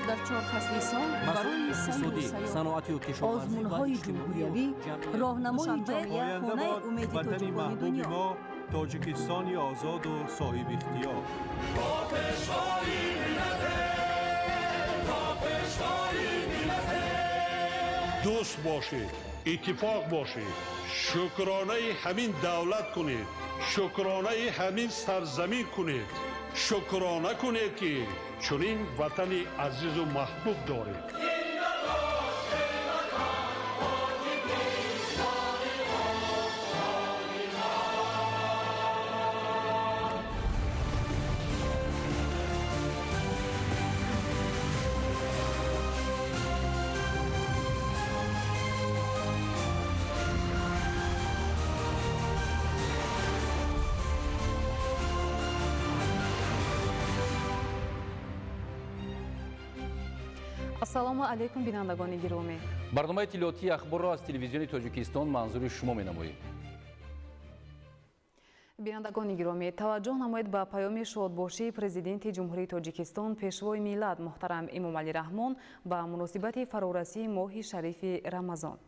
Дар чор фасли сол барои иқтисодӣ, саноатию кишоварзӣ. Озмунҳои ҷумҳуриявӣ роҳнамои ҷомеа, хонаи умеди ватани тоҷикони маҳбуби дунё. Мо, Тоҷикистони озоду соҳибихтиёр. Дӯст бошед, иттифоқ бошед, шукронаи ҳамин давлат кунед, шукронаи ҳамин сарзамин кунед, шукрона кунед, ки чунин ватани азизу маҳбуб доред. Ассалому алайкум, бинандагони гиромӣ. Барномаи иттилоотии Ахборро аз Телевизиони Тоҷикистон манзури шумо менамоем. Бинандагони гиромӣ, таваҷҷӯҳ намоед ба паёми шодбошии Президенти Ҷумҳурии Тоҷикистон, Пешвои миллат муҳтарам Эмомалӣ Раҳмон ба муносибати фарорасии моҳи шарифи Рамазон.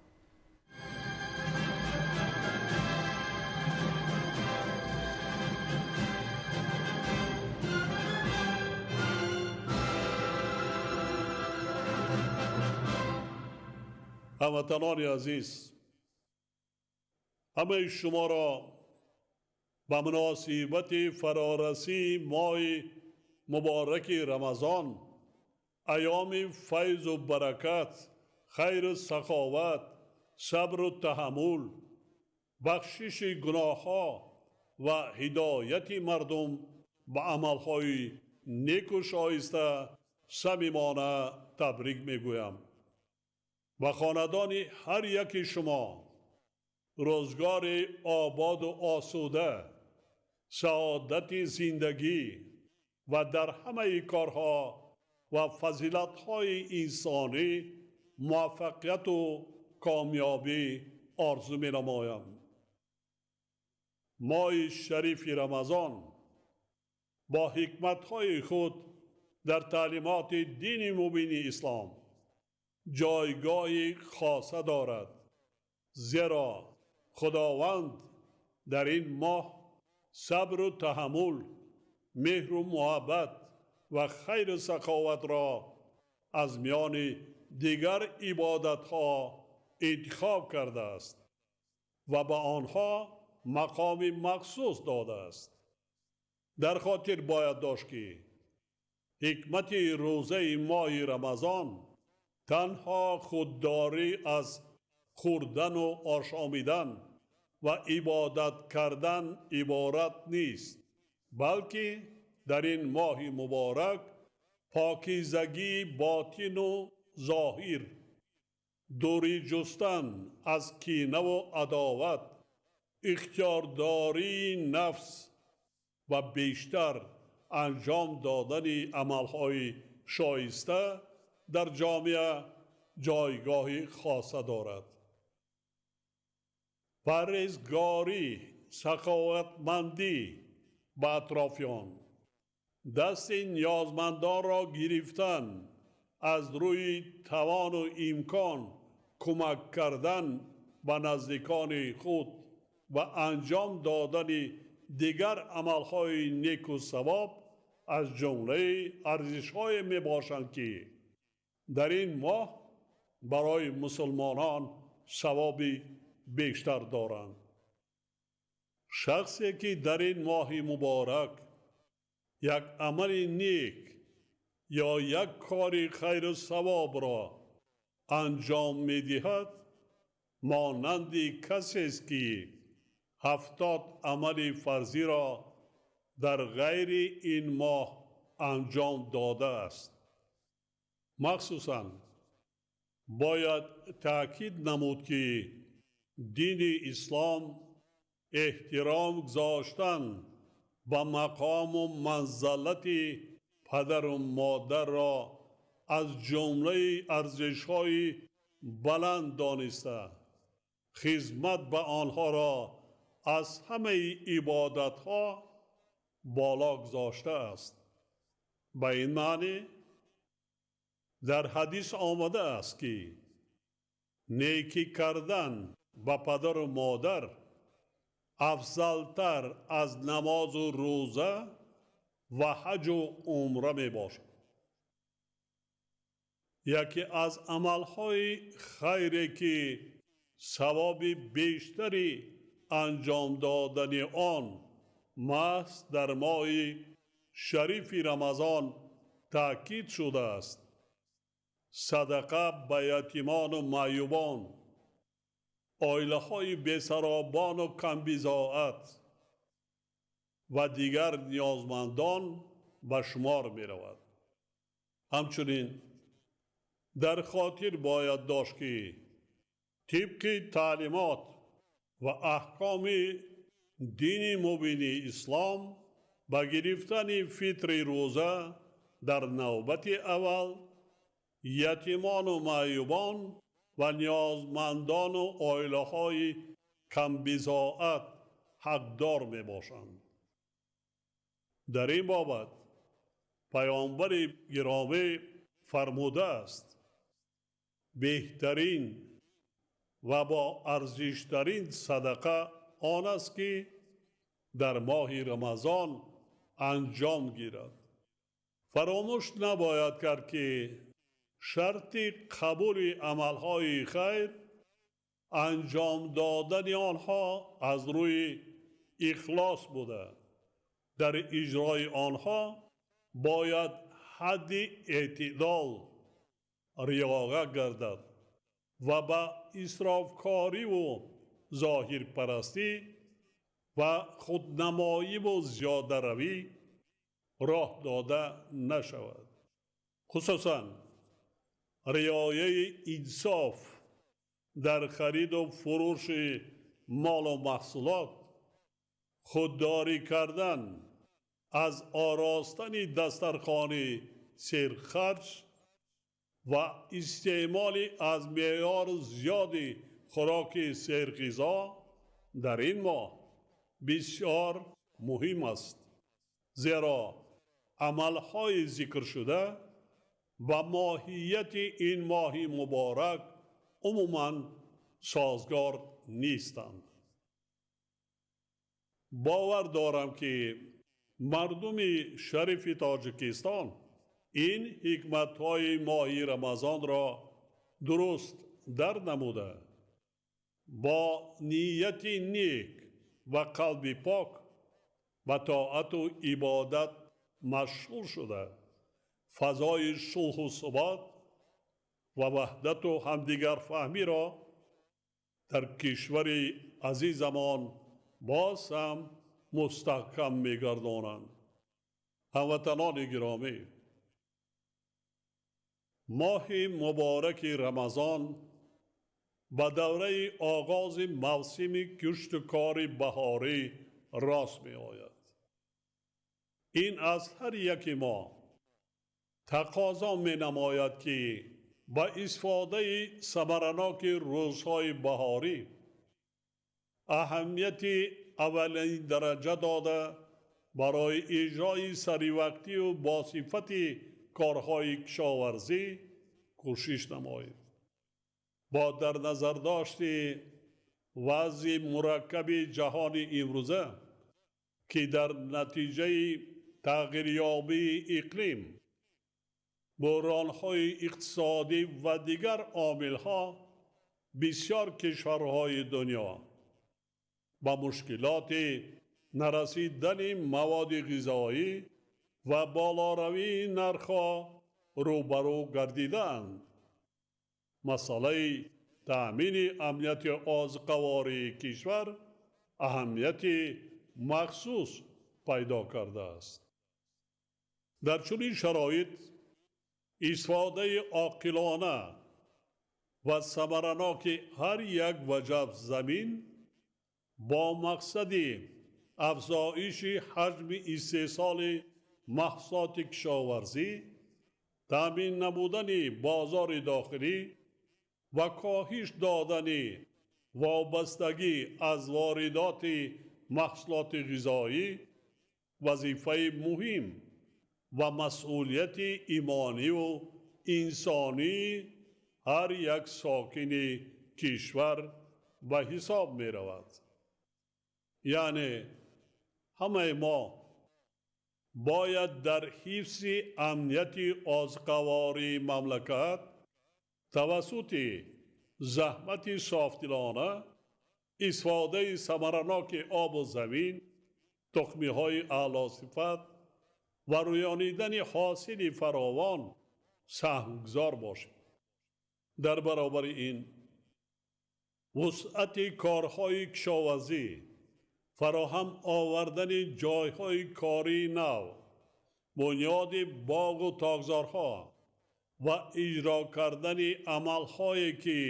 Ҳамватанони азиз, ҳамаи шуморо ба муносибати фарорасии моҳи мубораки Рамазон, айёми файзу баракат, хайру саховат, сабру таҳаммул, бахшиши гуноҳҳо ва ҳидояти мардум ба амалҳои неку шоиста самимона табрик мегӯям. Ба хонадони ҳар яки шумо рӯзгори ободу осуда, саодати зиндагӣ ва дар ҳамаи корҳо ва фазилатҳои инсонӣ муваффақияту комёбӣ орзу менамоям. Моҳи шарифи Рамазон бо ҳикматҳои худ дар таълимоти дини мубини ислом ҷойгоҳи хоса дорад, зеро Худованд дар ин моҳ сабру таҳаммул, меҳру муҳаббат ва хайру саховатро аз миёни дигар ибодатҳо интихоб кардааст ва ба онҳо мақоми махсус додааст. Дар хотир бояд дошт, ки ҳикмати рӯзаи моҳи Рамазон танҳо худдорӣ аз хӯрдану ошомидан ва ибодат кардан иборат нест, балки дар ин моҳи муборак покизагии ботину зоҳир, дурӣ ҷустан аз кинаву адоват, ихтиёрдории нафс ва бештар анҷом додани амалҳои шоиста дар ҷомеа ҷойгоҳи хоса дорад. Парҳезгорӣ, саховатмандӣ ба атрофиён, дасти ниёзмандонро гирифтан, аз рӯи тавону имкон кӯмак кардан ба наздикони худ ва анҷом додани дигар амалҳои неку савоб аз ҷумлаи арзишҳое мебошанд, ки дар ин моҳ барои мусулмонон савоби бештар доранд. Шахсе ки дар ин моҳи муборак як амали нек ё як кори хайру савобро анҷом медиҳад, монанди касест, ки 70 амали фарзиро дар ғайри ин моҳ анҷом додааст. Махсусан бояд таъкид намуд, ки дини ислом эҳтиром гузоштан ба мақому манзалати падару модарро аз ҷумлаи арзишҳои баланд дониста, хизмат ба онҳоро аз ҳамаи ибодатҳо боло гузоштааст. Ба ин маънӣ Дар ҳадис омадааст, ки некӣ кардан ба падару модар афзалтар аз намозу рӯза ва ҳаҷу умра мебошад. Яке аз амалҳои хайре, ки савоби бештари анҷом додани он маҳз дар моҳи шарифи Рамазон таъкид шудааст, садақа ба ятимону маъюбон, оилаҳои бесаробону камбизоат ва дигар ниёзмандон ба шумор меравад. Ҳамчунин дар хотир бояд дошт, ки тибқи таълимот ва аҳкоми дини мубини ислом ба гирифтани фитри рӯза дар навбати аввал ятимону маъюбон ва ниёзмандону оилаҳои камбизоат ҳақдор мебошанд. Дар ин бобат паёмбари гиромӣ фармудааст: беҳтарин ва бо арзиштарин садақа он аст, ки дар моҳи Рамазон анҷом гирад. Фаромӯш набояд кард, ки шарти қабули амалҳои хайр анҷом додани онҳо аз рӯи ихлос буда, дар иҷрои онҳо бояд ҳадди эътидол риоя гардад ва ба исрофкориву зоҳирпарастӣ ва худнамоиву зиёдаравӣ роҳ дода нашавад. Хусусан риояи инсоф дар хариду фурӯши молу маҳсулот, худдорӣ кардан аз оростани дастархони серхарҷ ва истеъмоли аз меъёр зиёди хӯроки серғизо дар ин моҳ бисёр муҳим аст, зеро амалҳои зикршуда ба моҳияти ин моҳи муборак умуман созгор нестанд. Бовар дорам, ки мардуми шарифи Тоҷикистон ин ҳикматҳои моҳи Рамазонро дуруст дар намуда, бо нияти нек ва қалби пок ба тоату ибодат машғул шуда, фазои сулҳу субот ва ваҳдату ҳамдигарфаҳмиро дар кишвари азизамон боз ҳам мустаҳкам мегардонанд. Ҳамватанони гиромӣ, моҳи мубораки Рамазон ба давраи оғози мавсими кишту кори баҳорӣ рост меояд. Ин аз ҳар яки мо тақозо менамояд, ки ба истифодаи самараноки рӯзҳои баҳорӣ аҳамияти аввалин дараҷа дода, барои иҷрои саривақтию босифати корҳои кишоварзӣ кӯшиш намоем. Бо дар назардошти вазъи мураккаби ҷаҳони имрӯза, ки дар натиҷаи тағйирёбии иқлим, буҳронҳои иқтисодӣ ва дигар омилҳо бисёр кишварҳои дунё ба мушкилоти нарасидани маводи ғизоӣ ва болоравии нархҳо рӯбарӯ гардидаанд, масъалаи таъмини амнияти озуқавории кишвар аҳамияти махсус пайдо кардааст. Дар чунин шароит истифодаи оқилона ва самараноки ҳар як ваҷаб замин бо мақсади афзоиши ҳаҷми истеҳсоли маҳсулоти кишоварзӣ, таъмин намудани бозори дохилӣ ва коҳиш додани вобастагӣ аз воридоти маҳсулоти ғизоӣ вазифаи муҳим ва масъулияти имониву инсонии ҳар як сокини кишвар ба ҳисоб меравад. Яъне ҳамаи мо бояд дар ҳифзи амнияти озуқавории мамлакат тавассути заҳмати софдилона, истифодаи самараноки обу замин, тухмиҳои аълосифат ва рӯёнидани ҳосили фаровон саҳмгузор бошем. Дар баробари ин вусъати корҳои кишоварзӣ, фароҳам овардани ҷойҳои кории нав, бунёди боғу токзорҳо ва иҷро кардани амалҳое ки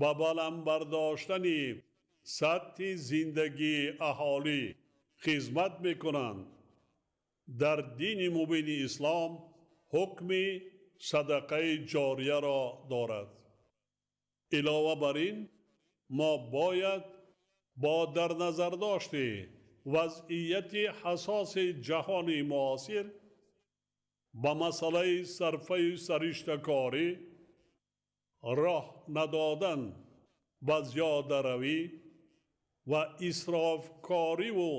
ба баланд бардоштани сатҳи зиндагии аҳолӣ хизмат мекунанд, дар дини мубини ислом ҳукми садақаи ҷорияро дорад. Илова бар ин, мо бояд бо дар назардошти вазъияти ҳассоси ҷаҳони муосир ба масъалаи сарфаю сариштакорӣ, роҳ надодан ба зиёдаравӣ ва исрофкориву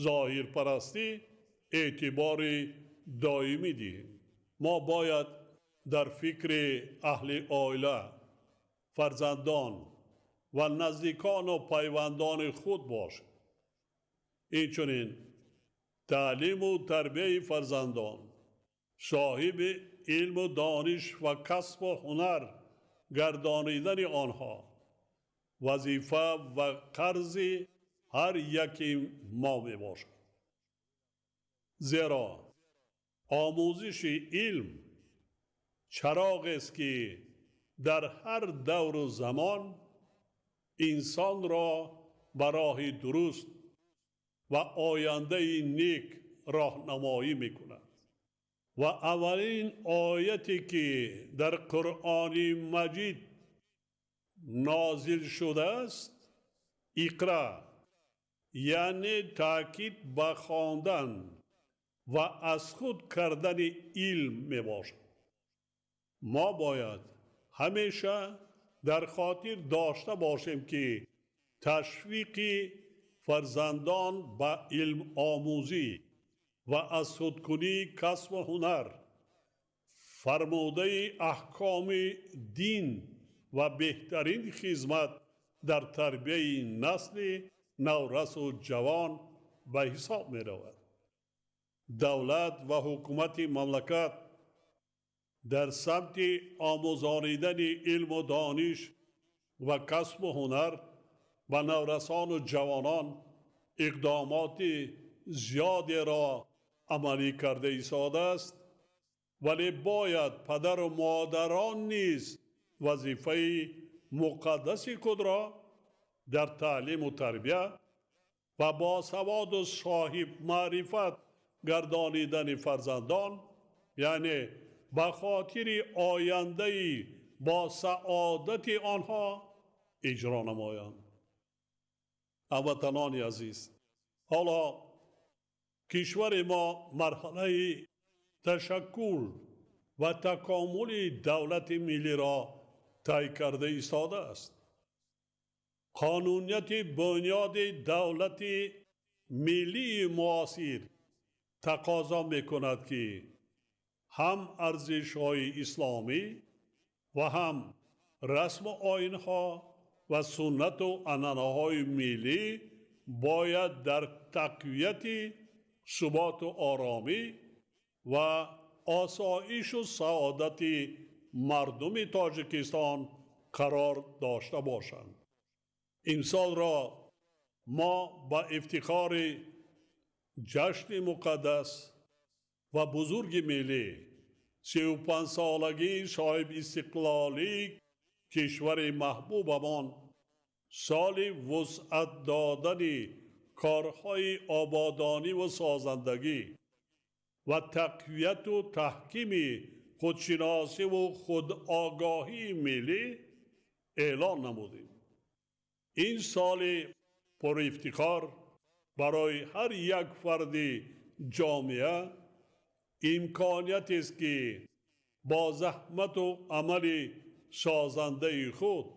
зоҳирпарастӣ эътибори доимӣ диҳем. Мо бояд дар фикри аҳли оила, фарзандон ва наздикону пайвандони худ бошем. Инчунин таълиму тарбияи фарзандон, соҳиби илму дониш ва касбу ҳунар гардонидани онҳо вазифа ва қарзи ҳар яки мо мебошад. Зеро омӯзиши илм чароғест ки дар ҳар давру замон инсонро ба роҳи дуруст ва ояндаи нек роҳнамоӣ мекунад. Ва аввалин ояте ки дар Қуръони Маҷид нозил шудааст, Иқра, яъне таъкид ба хондан ва аз худ кардани илм мебошад. Мо бояд ҳамеша дар хотир дошта бошем, ки ташвиқи фарзандон ба илмомӯзӣ ва аз худкунии касбу ҳунар фармудаи аҳкоми дин ва беҳтарин хизмат дар тарбияи насли наврасу ҷавон ба ҳисоб меравад. Давлат ва ҳукумати мамлакат дар самти омӯзонидани илму дониш ва касбу ҳунар ба наврасону ҷавонон иқдомоти зиёдеро амалӣ карда истодааст, вале бояд падару модарон низ вазифаи муқаддаси худро дар таълиму тарбия ва босаводу соҳибмаърифат гардонидани фарзандон, яъне ба хотири ояндаи босаодати онҳо иҷро намоянд. Ҳамватанони азиз, ҳоло кишвари мо марҳалаи ташаккул ва такомули давлати миллиро тай карда истодааст. Қонунияти бунёди давлати миллии муосир тақозо мекунад, ки ҳам арзишҳои исломӣ ва ҳам расму оинҳо ва суннату анъанаҳои миллӣ бояд дар тақвияти суботу оромӣ ва осоишу саодати мардуми Тоҷикистон қарор дошта бошанд. Имсолро мо ба ифтихори ҷашни муқаддас ва бузурги миллӣ, 35-солагии соҳибистиқлолии кишвари маҳбубамон, соли вусъат додани корҳои ободониву созандагӣ ва тақвияту таҳкими худшиносиву худогоҳии миллӣ эълон намудем. Ин соли пурифтихор барои ҳар як фарди ҷомеа имкониятест, ки Бо заҳмату амали созандаи худ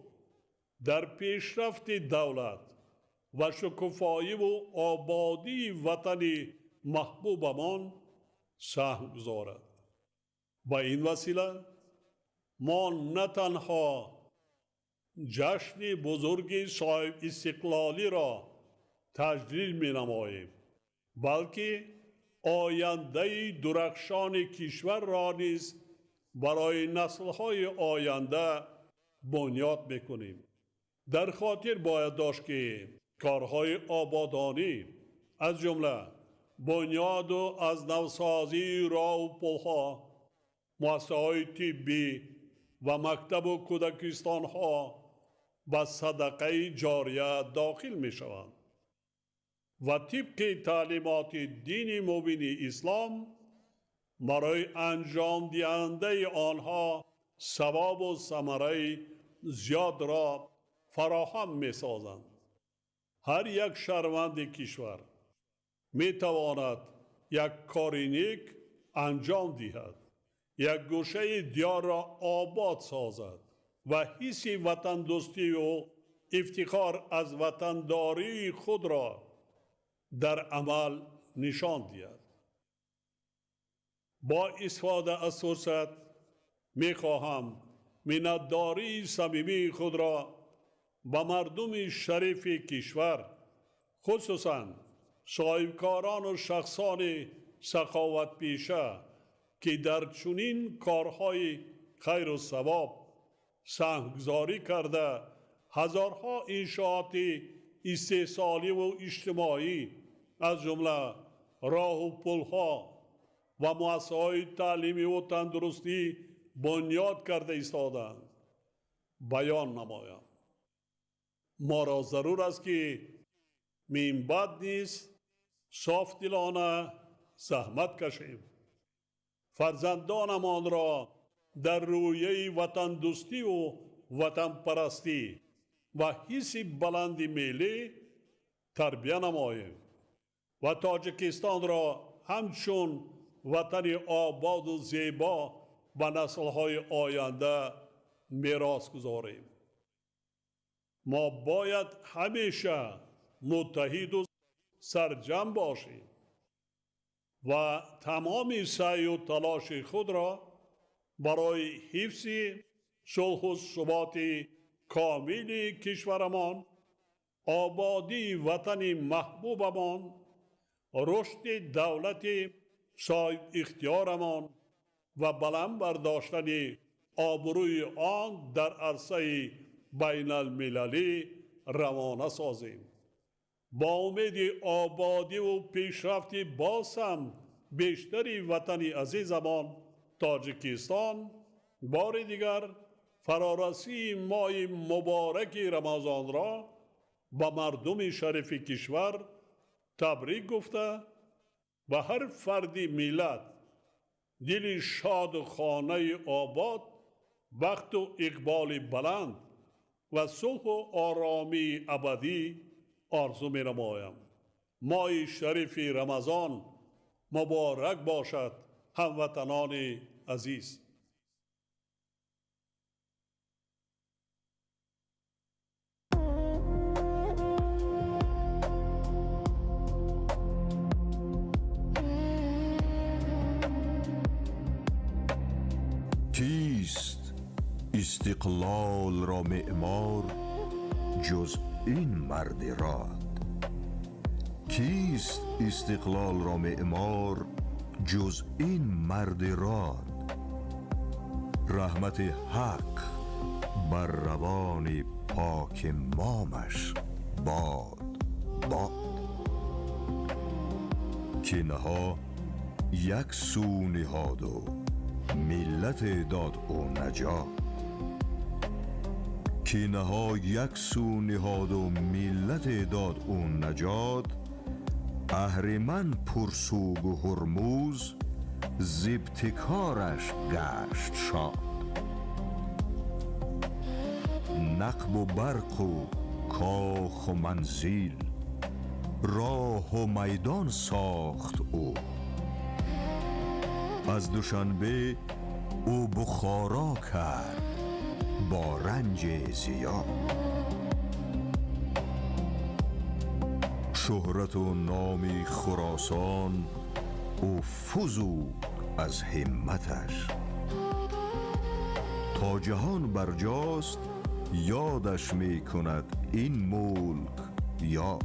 дар пешрафти давлат ва шукуфоиву ободии ватани маҳбубамон саҳм гузорад. Ба ин васила мо на танҳо ҷашни бузурги соҳибистиқлолиро таҷлил менамоем, балки ояндаи дурахшони кишварро низ барои наслҳои оянда бунёд мекунем. Дар хотир бояд дошт, ки корҳои ободонӣ, аз ҷумла бунёду аз навсозии роҳу пулҳо, муассисаҳои тиббӣ ва мактабу кӯдакистонҳо ба садақаи ҷория дохил мешаванд ва тибқи таълимоти дини мубини ислом барои анҷомдиҳандаи онҳо савобу самараи зиёдро фароҳам месозанд. Ҳар як шаҳрванди кишвар метавонад як кори нек анҷом диҳад, як гӯшаи диёрро обод созад ва ҳисси ватандӯстию ифтихор аз ватандории худро дар амал нишон диҳад. Бо истифода аз фурсат мехоҳам миннатдории самимии худро ба мардуми шарифи кишвар, хусусан соҳибкорону шахсони саховатпеша, ки дар чунин корҳои хайру савоб саҳмгузорӣ карда, ҳазорҳо иншооти истеҳсоливу иҷтимоӣ, аз ҷумла роҳу пулҳо ва муассисаҳои таълимиву тандурустӣ бунёд карда истодаанд, баён намоям. Моро зарур аст, ки минбаъд низ софдилона заҳмат кашем, фарзандонамонро дар рӯяи ватандӯстиву ватанпарастӣ ва ҳисси баланди миллӣ тарбия намоем ва Тоҷикистонро ҳамчун ватани ободу зебо ба наслҳои оянда мерос гузорем. Мо бояд ҳамеша муттаҳиду сарҷам бошем ва тамоми саъю талоши худро барои ҳифзи сулҳу суботи комили кишварамон, ободии ватани маҳбубамон, рушди давлати соҳибихтиёрамон ва баланд бардоштани обрӯи он дар арсаи байналмилалӣ равона созем. Бо умеди ободиву пешрафти боз ҳам бештари ватани азизамон Тоҷикистон, бори дигар фарорасии моҳи мубораки Рамазонро ба мардуми шарифи кишвар табрик гуфта, ба ҳар фарди миллат дили шоду хонаи обод, бахту иқболи баланд ва сулҳу оромии абадӣ орзу менамоям. Моҳи шарифи Рамазон муборак бошад, ҳамватанони азиз. Кист истиқлолро меъмор ҷуз ин марди род? Кист истиқлолро меъмор ҷуз ин марди род? Раҳмати ҳақ бар равони поки момаш бод бод, кинаҳо як сӯ ниҳоду миллате дод ӯ наҷот, кинаҳо як сӯ ниҳоду миллате дод ӯ наҷот. Аҳриман пурсугу ҳурмуз зибтикораш гашт шод. Нақбу барқу коху манзил, роҳу майдон сохт ӯ. Аз Душанбе ӯ Бухоро кард бо ранҷи зиёд. Шӯҳрату номи Хуросон ӯ фузуд аз ҳимматаш. То ҷаҳон барҷост ёдаш мекунад ин мулк ёд.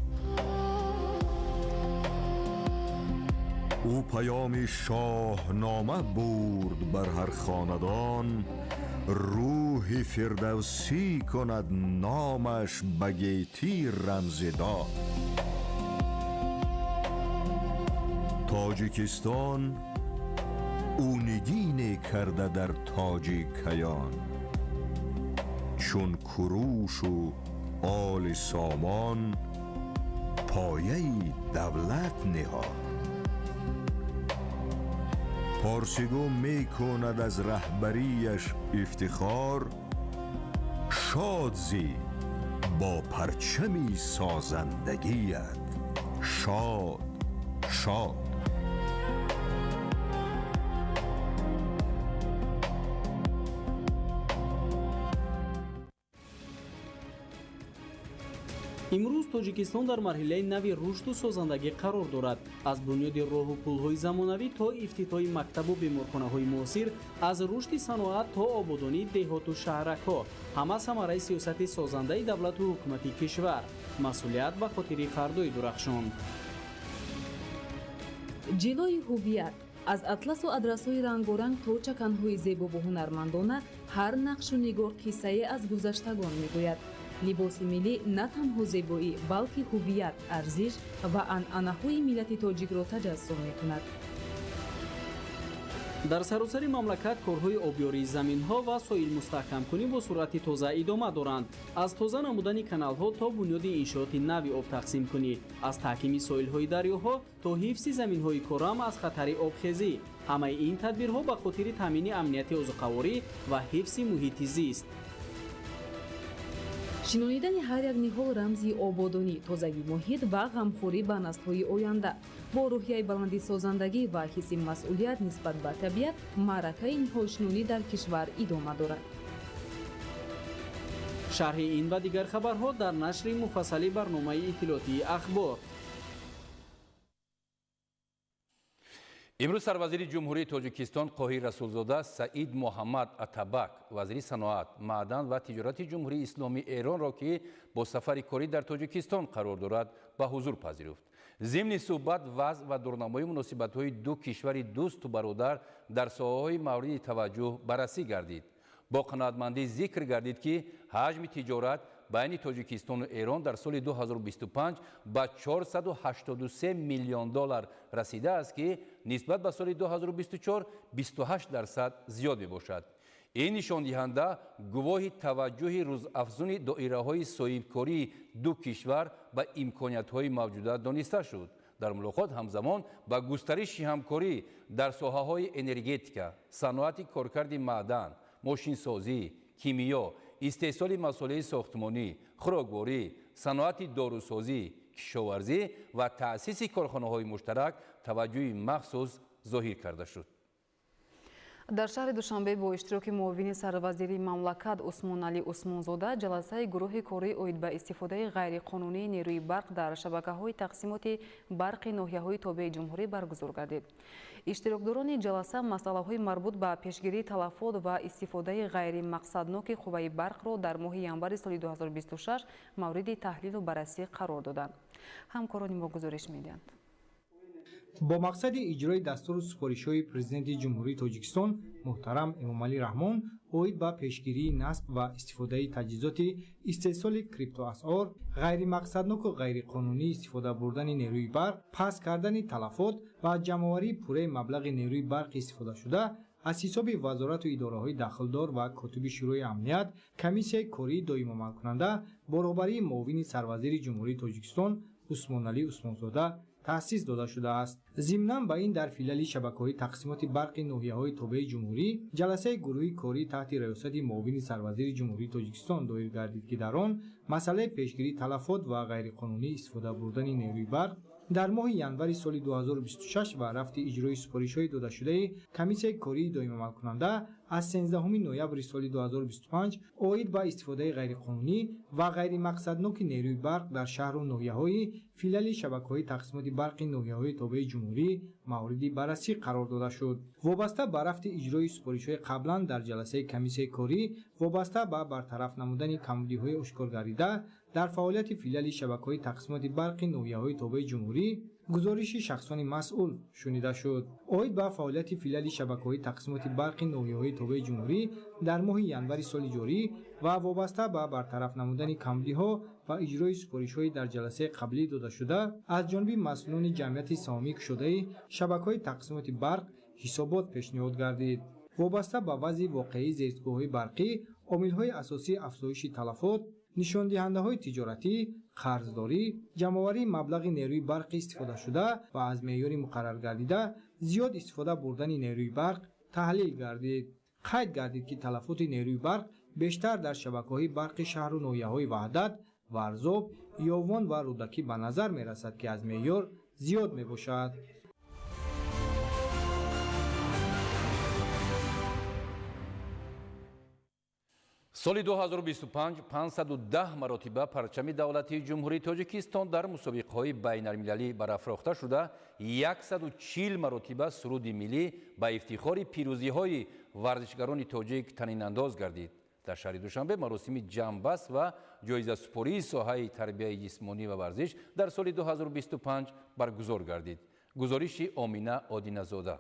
Ӯ паёми шоҳнома бурд бар ҳар хонадон, рӯҳи фирдавсӣ кунад номаш ба гетӣ рамзи дод. Тоҷикистон ӯ нигине карда дар тоҷи каён, чун Курушу оли Сомон пояи давлат ниҳод. Порсигӯ мекунад аз раҳбарияш ифтихор, шод зӣ бо парчами созандагият, шод шод. Имрӯз Тоҷикистон дар марҳилаи нави рушду созандагӣ қарор дорад. Аз бунёди роҳу пулҳои замонавӣ то ифтитоҳи мактабу беморхонаҳои муосир, аз рушди саноат то ободонии деҳоту шаҳракҳо, ҳама самараи сиёсати созандаи давлату ҳукумати кишвар. Масъулият ба хотири фардои дурахшон. Ҷилои ҳуввият аз атласу адрасҳои рангоранг то чаканҳои зебову ҳунармандона, ҳар нақшу нигор қиссае аз гузаштагон мегӯяд. Либоси миллӣ на танҳо зебоӣ, балки ҳуввият, арзиш ва анъанаҳои миллати тоҷикро таҷассум мекунад. Дар саросари мамлакат корҳои обёрии заминҳо ва соилмустаҳкамкунӣ бо суръати тоза идома доранд. Аз тоза намудани каналҳо то бунёди иншооти нави обтақсимкунӣ, аз таҳкими соҳилҳои дарёҳо то ҳифзи заминҳои корам аз хатари обхезӣ. Ҳамаи ин тадбирҳо ба хотири таъмини амнияти озуқаворӣ ва ҳифзи муҳити зист. Шинонидани ҳар як ниҳол рамзи ободонӣ, тозагии муҳит ва ғамхорӣ ба наслҳои оянда. Бо рӯҳияи баланди созандагӣ ва ҳисси масъулият нисбат ба табиат, маъракаи ниҳолшинонӣ дар кишвар идома дорад. Шарҳи ин ва дигар хабарҳо дар нашри муфассали барномаи иттилоотии Ахбор. Имрӯз сарвазири Ҷумҳурии Тоҷикистон Қоҳир Расулзода Саид Муҳаммад Атабак, вазири саноат, маъдан ва тиҷорати Ҷумҳурии Исломии Эронро, ки бо сафари корӣ дар Тоҷикистон қарор дорад, ба ҳузур пазируфт. Зимни суҳбат вазъ ва дурнамои муносибатҳои ду кишвари дӯсту бародар дар соҳаҳои мавриди таваҷҷӯҳ баррасӣ гардид. Бо қаноатмандӣ зикр гардид, ки ҳаҷми тиҷорат байни Тоҷикистону Эрон дар соли 2025 ба 483 миллион доллар расидааст, ки нисбат ба соли 2024 28% зиёд мебошад. Ин нишондиҳанда гувоҳи таваҷҷӯҳи рӯзафзуни доираҳои соҳибкории ду кишвар ба имкониятҳои мавҷуда дониста шуд. Дар мулоқот ҳамзамон ба густариши ҳамкорӣ дар соҳаҳои энергетика, саноати коркарди маъдан, мошинсозӣ, кимиё, истеҳсоли масолеҳи сохтмонӣ, хӯрокворӣ, саноати дорусозӣ, кишоварзӣ ва таъсиси корхонаҳои муштарак таваҷҷӯҳи махсус зоҳир карда шуд. Дар шаҳри Душанбе бо иштироки муовини сарвазири мамлакат Усмоналӣ Усмонзода ҷаласаи гурӯҳи корӣ оид ба истифодаи ғайриқонунии нерӯи барқ дар шабакаҳои тақсимоти барқи ноҳияҳои тобеи ҷумҳурӣ баргузор гардид. Иштирокдорони ҷаласа масъалаҳои марбут ба пешгирии талафот ва истифодаи ғайримақсадноки қувваи барқро дар моҳи январи соли 2026 мавриди таҳлилу баррасӣ қарор доданд. Ҳамкорони мо гузориш медиҳанд. Бо мақсади иҷрои дастуру супоришҳои Президенти Ҷумҳурии Тоҷикистон муҳтарам Эмомалӣ Раҳмон оид ба пешгирии насб ва истифодаи таҷҳизоти истеҳсоли криптоасъор, ғайримақсадноку ғайриқонунӣ истифода бурдани нерӯи барқ, паст кардани талафот ва ҷамъоварии пурраи маблағи нерӯи барқи истифодашуда аз ҳисоби вазорату идораҳои дахлдор ва котиби Шӯрои амният, комиссияи кории доимамалкунанда бо роҳбарии муовини сарвазири Ҷумҳурии Тоҷикистон Усмоналӣ Усмонзода таъсис дода шудааст. Зимнан ба ин дар филиали шабакаҳои тақсимоти барқи ноҳияҳои тобеи ҷумҳурӣ ҷаласаи гурӯҳи корӣ таҳти раёсати муовини сарвазири Ҷумҳурии Тоҷикистон доир гардид, ки дар он масъалаи пешгирии талафот ва ғайриқонунӣ истифода бурдани нерӯи барқ дар моҳи январи соли 2026 ва рафти иҷрои супоришҳои додашудаи комиссияи кории доимамалкунанда аз 13 ноябри соли 2025 оид ба истифодаи ғайриқонунӣ ва ғайримақсадноки нерӯи барқ дар шаҳру ноҳияҳои филиали шабакаҳои тақсимоти барқи ноҳияҳои тобеи ҷумҳурӣ мавриди баррасӣ қарор дода шуд. Вобаста ба рафти иҷрои супоришҳои қаблан дар ҷаласаи комиссияи корӣ вобаста ба бартараф намудани камбудиҳои ошкоргардида дар фаъолияти филиали шабакаҳои тақсимоти барқи ноҳияҳои тобеи ҷумҳурӣ гузориши шахсони масъул шунида шуд. Оид ба фаъолияти филиали шабакаҳои тақсимоти барқи ноҳияҳои тобеи ҷумҳурӣ дар моҳи январи соли ҷорӣ ва вобаста ба бартараф намудани камбудиҳо ва иҷрои супоришҳои дар ҷаласаи қаблӣ додашуда аз ҷониби масъулони ҷамъияти саҳомӣ кушодаи шабакаҳои тақсимоти барқ ҳисобот пешниҳод гардид. Вобаста ба вазъи воқеии зерстгоҳҳои барқӣ, омилҳои асосии афзоиши талафот, нишондиҳандаҳои тиҷоратӣ, қарздорӣ, ҷамъоварии маблағи нерӯи барқи истифодашуда ва аз меъёри муқарраргардида зиёд истифода бурдани нерӯи барқ таҳлил гардид. Қайд гардид, ки талафоти нерӯи барқ бештар дар шабакаҳои барқи шаҳру ноҳияҳои Ваҳдат, Варзоб, Ёвон ва Рӯдакӣ ба назар мерасад, ки аз меъёр зиёд мебошад. Соли 2025 510 маротиба парчами давлатии Ҷумҳурии Тоҷикистон дар мусобиқаҳои байналмилалӣ барафрохта шуда, 140 маротиба суруди миллӣ ба ифтихори пирӯзиҳои варзишгарони тоҷик танинандоз гардид. Дар шаҳри Душанбе маросими ҷамъбаст ва ҷоизасупории соҳаи тарбияи ҷисмонӣ ва варзиш дар соли 2025 баргузор гардид. Гузориши Омина Одиназода.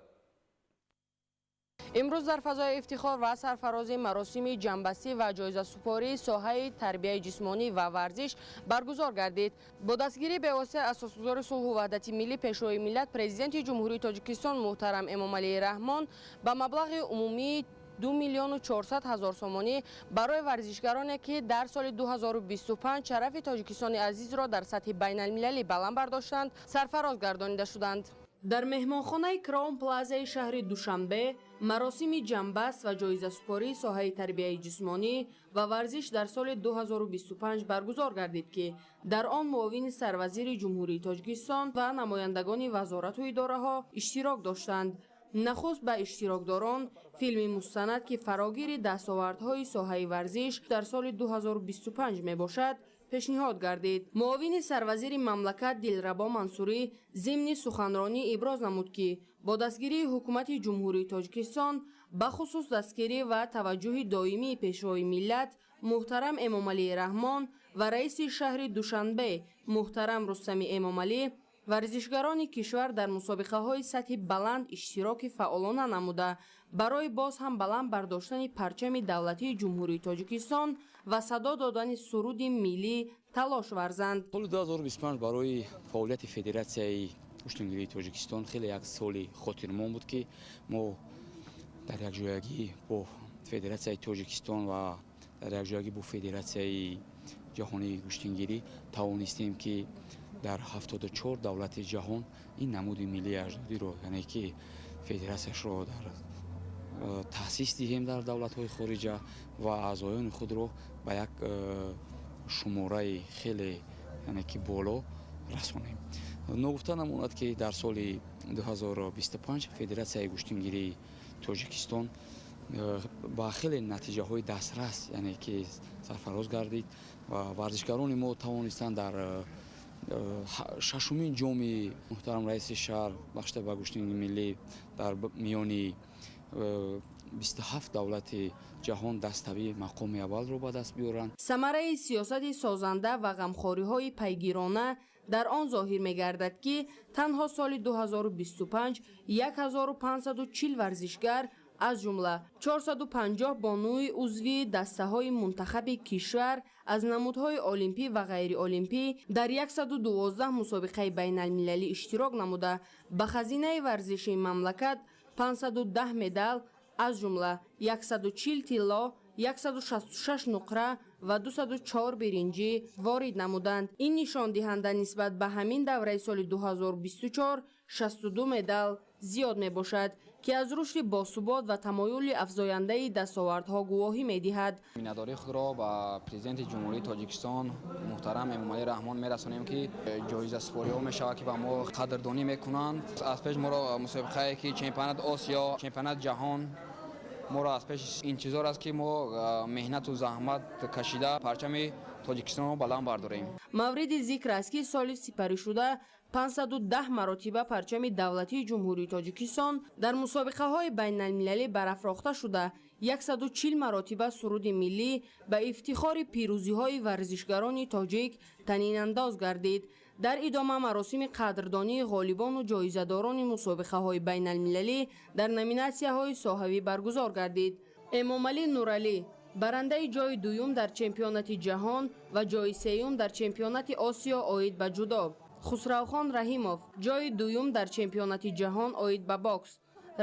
Имрӯз дар фазои ифтихор ва сарфарозии маросими ҷамъбастӣ ва ҷоизасупории соҳаи тарбияи ҷисмонӣ ва варзиш баргузор гардид. Бо дастгирии бевоситаи асосгузори сулҳу ваҳдати миллӣ, Пешвои миллат, Президенти Ҷумҳурии Тоҷикистон муҳтарам Эмомалӣ Раҳмон ба маблағи умумии 2 400 000 сомонӣ барои варзишгароне, ки дар соли 2025 шарафи Тоҷикистони азизро дар сатҳи байналмилалӣ баланд бардоштанд, сарфароз гардонида шуданд. Дар меҳмонхонаи Краун Плазаи шаҳри Душанбе маросими ҷамъбаст ва ҷоизасупории соҳаи тарбияи ҷисмонӣ ва варзиш дар соли 2025 баргузор гардид, ки дар он муовини сарвазири Ҷумҳурии Тоҷикистон ва намояндагони вазорату идораҳо иштирок доштанд. Нахуст ба иштирокдорон филми мустанад, ки фарогири дастовардҳои соҳаи варзиш дар соли 2025 мебошад, пешниҳод гардид. Муовини сарвазири мамлакат Дилрабо Мансурӣ зимни суханронӣ иброз намуд, ки бо дастгирии ҳукумати Ҷумҳурии Тоҷикистон, бахусус дастгирӣ ва таваҷҷӯҳи доимии Пешвои миллат муҳтарам Эмомалӣ Раҳмон ва раиси шаҳри Душанбе муҳтарам Рустами Эмомалӣ, варзишгарони кишвар дар мусобиқаҳои сатҳи баланд иштироки фаъолона намуда, барои боз ҳам баланд бардоштани парчами давлатии Ҷумҳурии Тоҷикистон ва садо додани суруди миллӣ талош варзанд. Соли 2025 барои фаъолияти Федератсияи гӯштингирии Тоҷикистон хеле як соли хотирмон буд, ки мо дар якҷоягӣ бо Федератсияи Тоҷикистон ва дар якҷоягӣ бо Федератсияи ҷаҳонии гӯштингирӣ тавонистем, ки дар 74 давлати ҷаҳон ин намуди миллии аҷдодиро, яъне ки федератсияшро дар таъсис диҳем дар давлатҳои хориҷа ва аъзоёни худро ба як шумораи хеле, яъне ки боло расонем. Ногуфта намонад, ки дар соли 2025 Федератсияи гӯштингирии Тоҷикистон ба хеле натиҷаҳои дастрас, яъне ки сарфароз гардид ва варзишгарони мо тавонистанд дар шашумин ҷоми муҳтарам раиси шаҳр бахшида ба гӯштингирии миллӣ дар миёни 27 давлати ҷаҳон даставӣ мақоми аввалро ба даст биёранд. Самараи сиёсати созанда ва ғамхориҳои пайгирона дар он зоҳир мегардад, ки танҳо соли 2025 1540 варзишгар, аз ҷумла 450 бонуи узви дастаҳои мунтахаби кишвар аз намудҳои олимпӣ ва ғайриолимпӣ дар 112 мусобиқаи байналмилалӣ иштирок намуда, ба хазинаи варзиши мамлакат 510 медал, аз ҷумла 140 тилло, 166 нуқра ва 204 биринҷӣ ворид намуданд. Ин нишондиҳанда нисбат ба ҳамин давраи соли 2024 62 медал зиёд мебошад, ки аз рушди босубот ва тамоюли афзояндаи дастовардҳо гувоҳӣ медиҳад. Миннатдории худро ба Президенти Ҷумҳурии Тоҷикистон муҳтарам Эмомалӣ Раҳмон мерасонем, ки ҷоизасупориҳо мешавад, ки ба мо қадрдонӣ мекунанд. Аз пеш моро мусобиқае ки чемпионат Осиё, чемпионат ҷаҳон Моро аз пеш интизор аст, ки мо меҳнату заҳмат кашида парчами Тоҷикистонро баланд бардорем. Мавриди зикр аст, ки соли сипаришуда 510 маротиба парчами давлатии Ҷумҳурии Тоҷикистон дар мусобиқаҳои байналмилалӣ барафрохта шуда, 140 маротиба суруди миллӣ ба ифтихори пирӯзиҳои варзишгарони тоҷик танинандоз гардид. Дар идома маросими қадрдонии ғолибону ҷоизадорони мусобиқаҳои байналмилалӣ дар номинатсияҳои соҳавӣ баргузор гардид. Эмомалӣ Нуралӣ барандаи ҷои дуюм дар чемпионати ҷаҳон ва ҷои сеюм дар чемпионати Осиё оид ба ҷудо. Хусравхон Раҳимов ҷои дуюм дар чемпионати ҷаҳон оид ба бокс.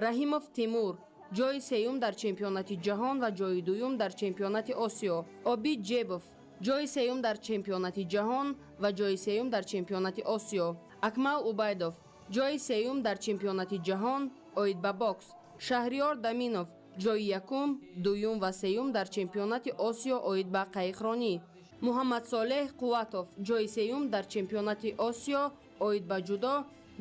Раҳимов Тимур ҷои сеюм дар чемпионати ҷаҳон ва ҷои дуюм дар чемпионати Осиё. Обид Ҷебов ҷои сеюм дар чемпионати ҷаҳон ва ҷои сеюм дар чемпионати Осиё. Акмал Убайдов ҷои сеюм дар чемпионати ҷаҳон оид ба бокс. Шаҳриёр Даминов ҷои якум, дуюм ва сеюм дар чемпионати Осиё оид ба қайиқронӣ. Муҳаммадсолеҳ Қувватов ҷои сеюм дар чемпионати Осиё оид ба ҷудо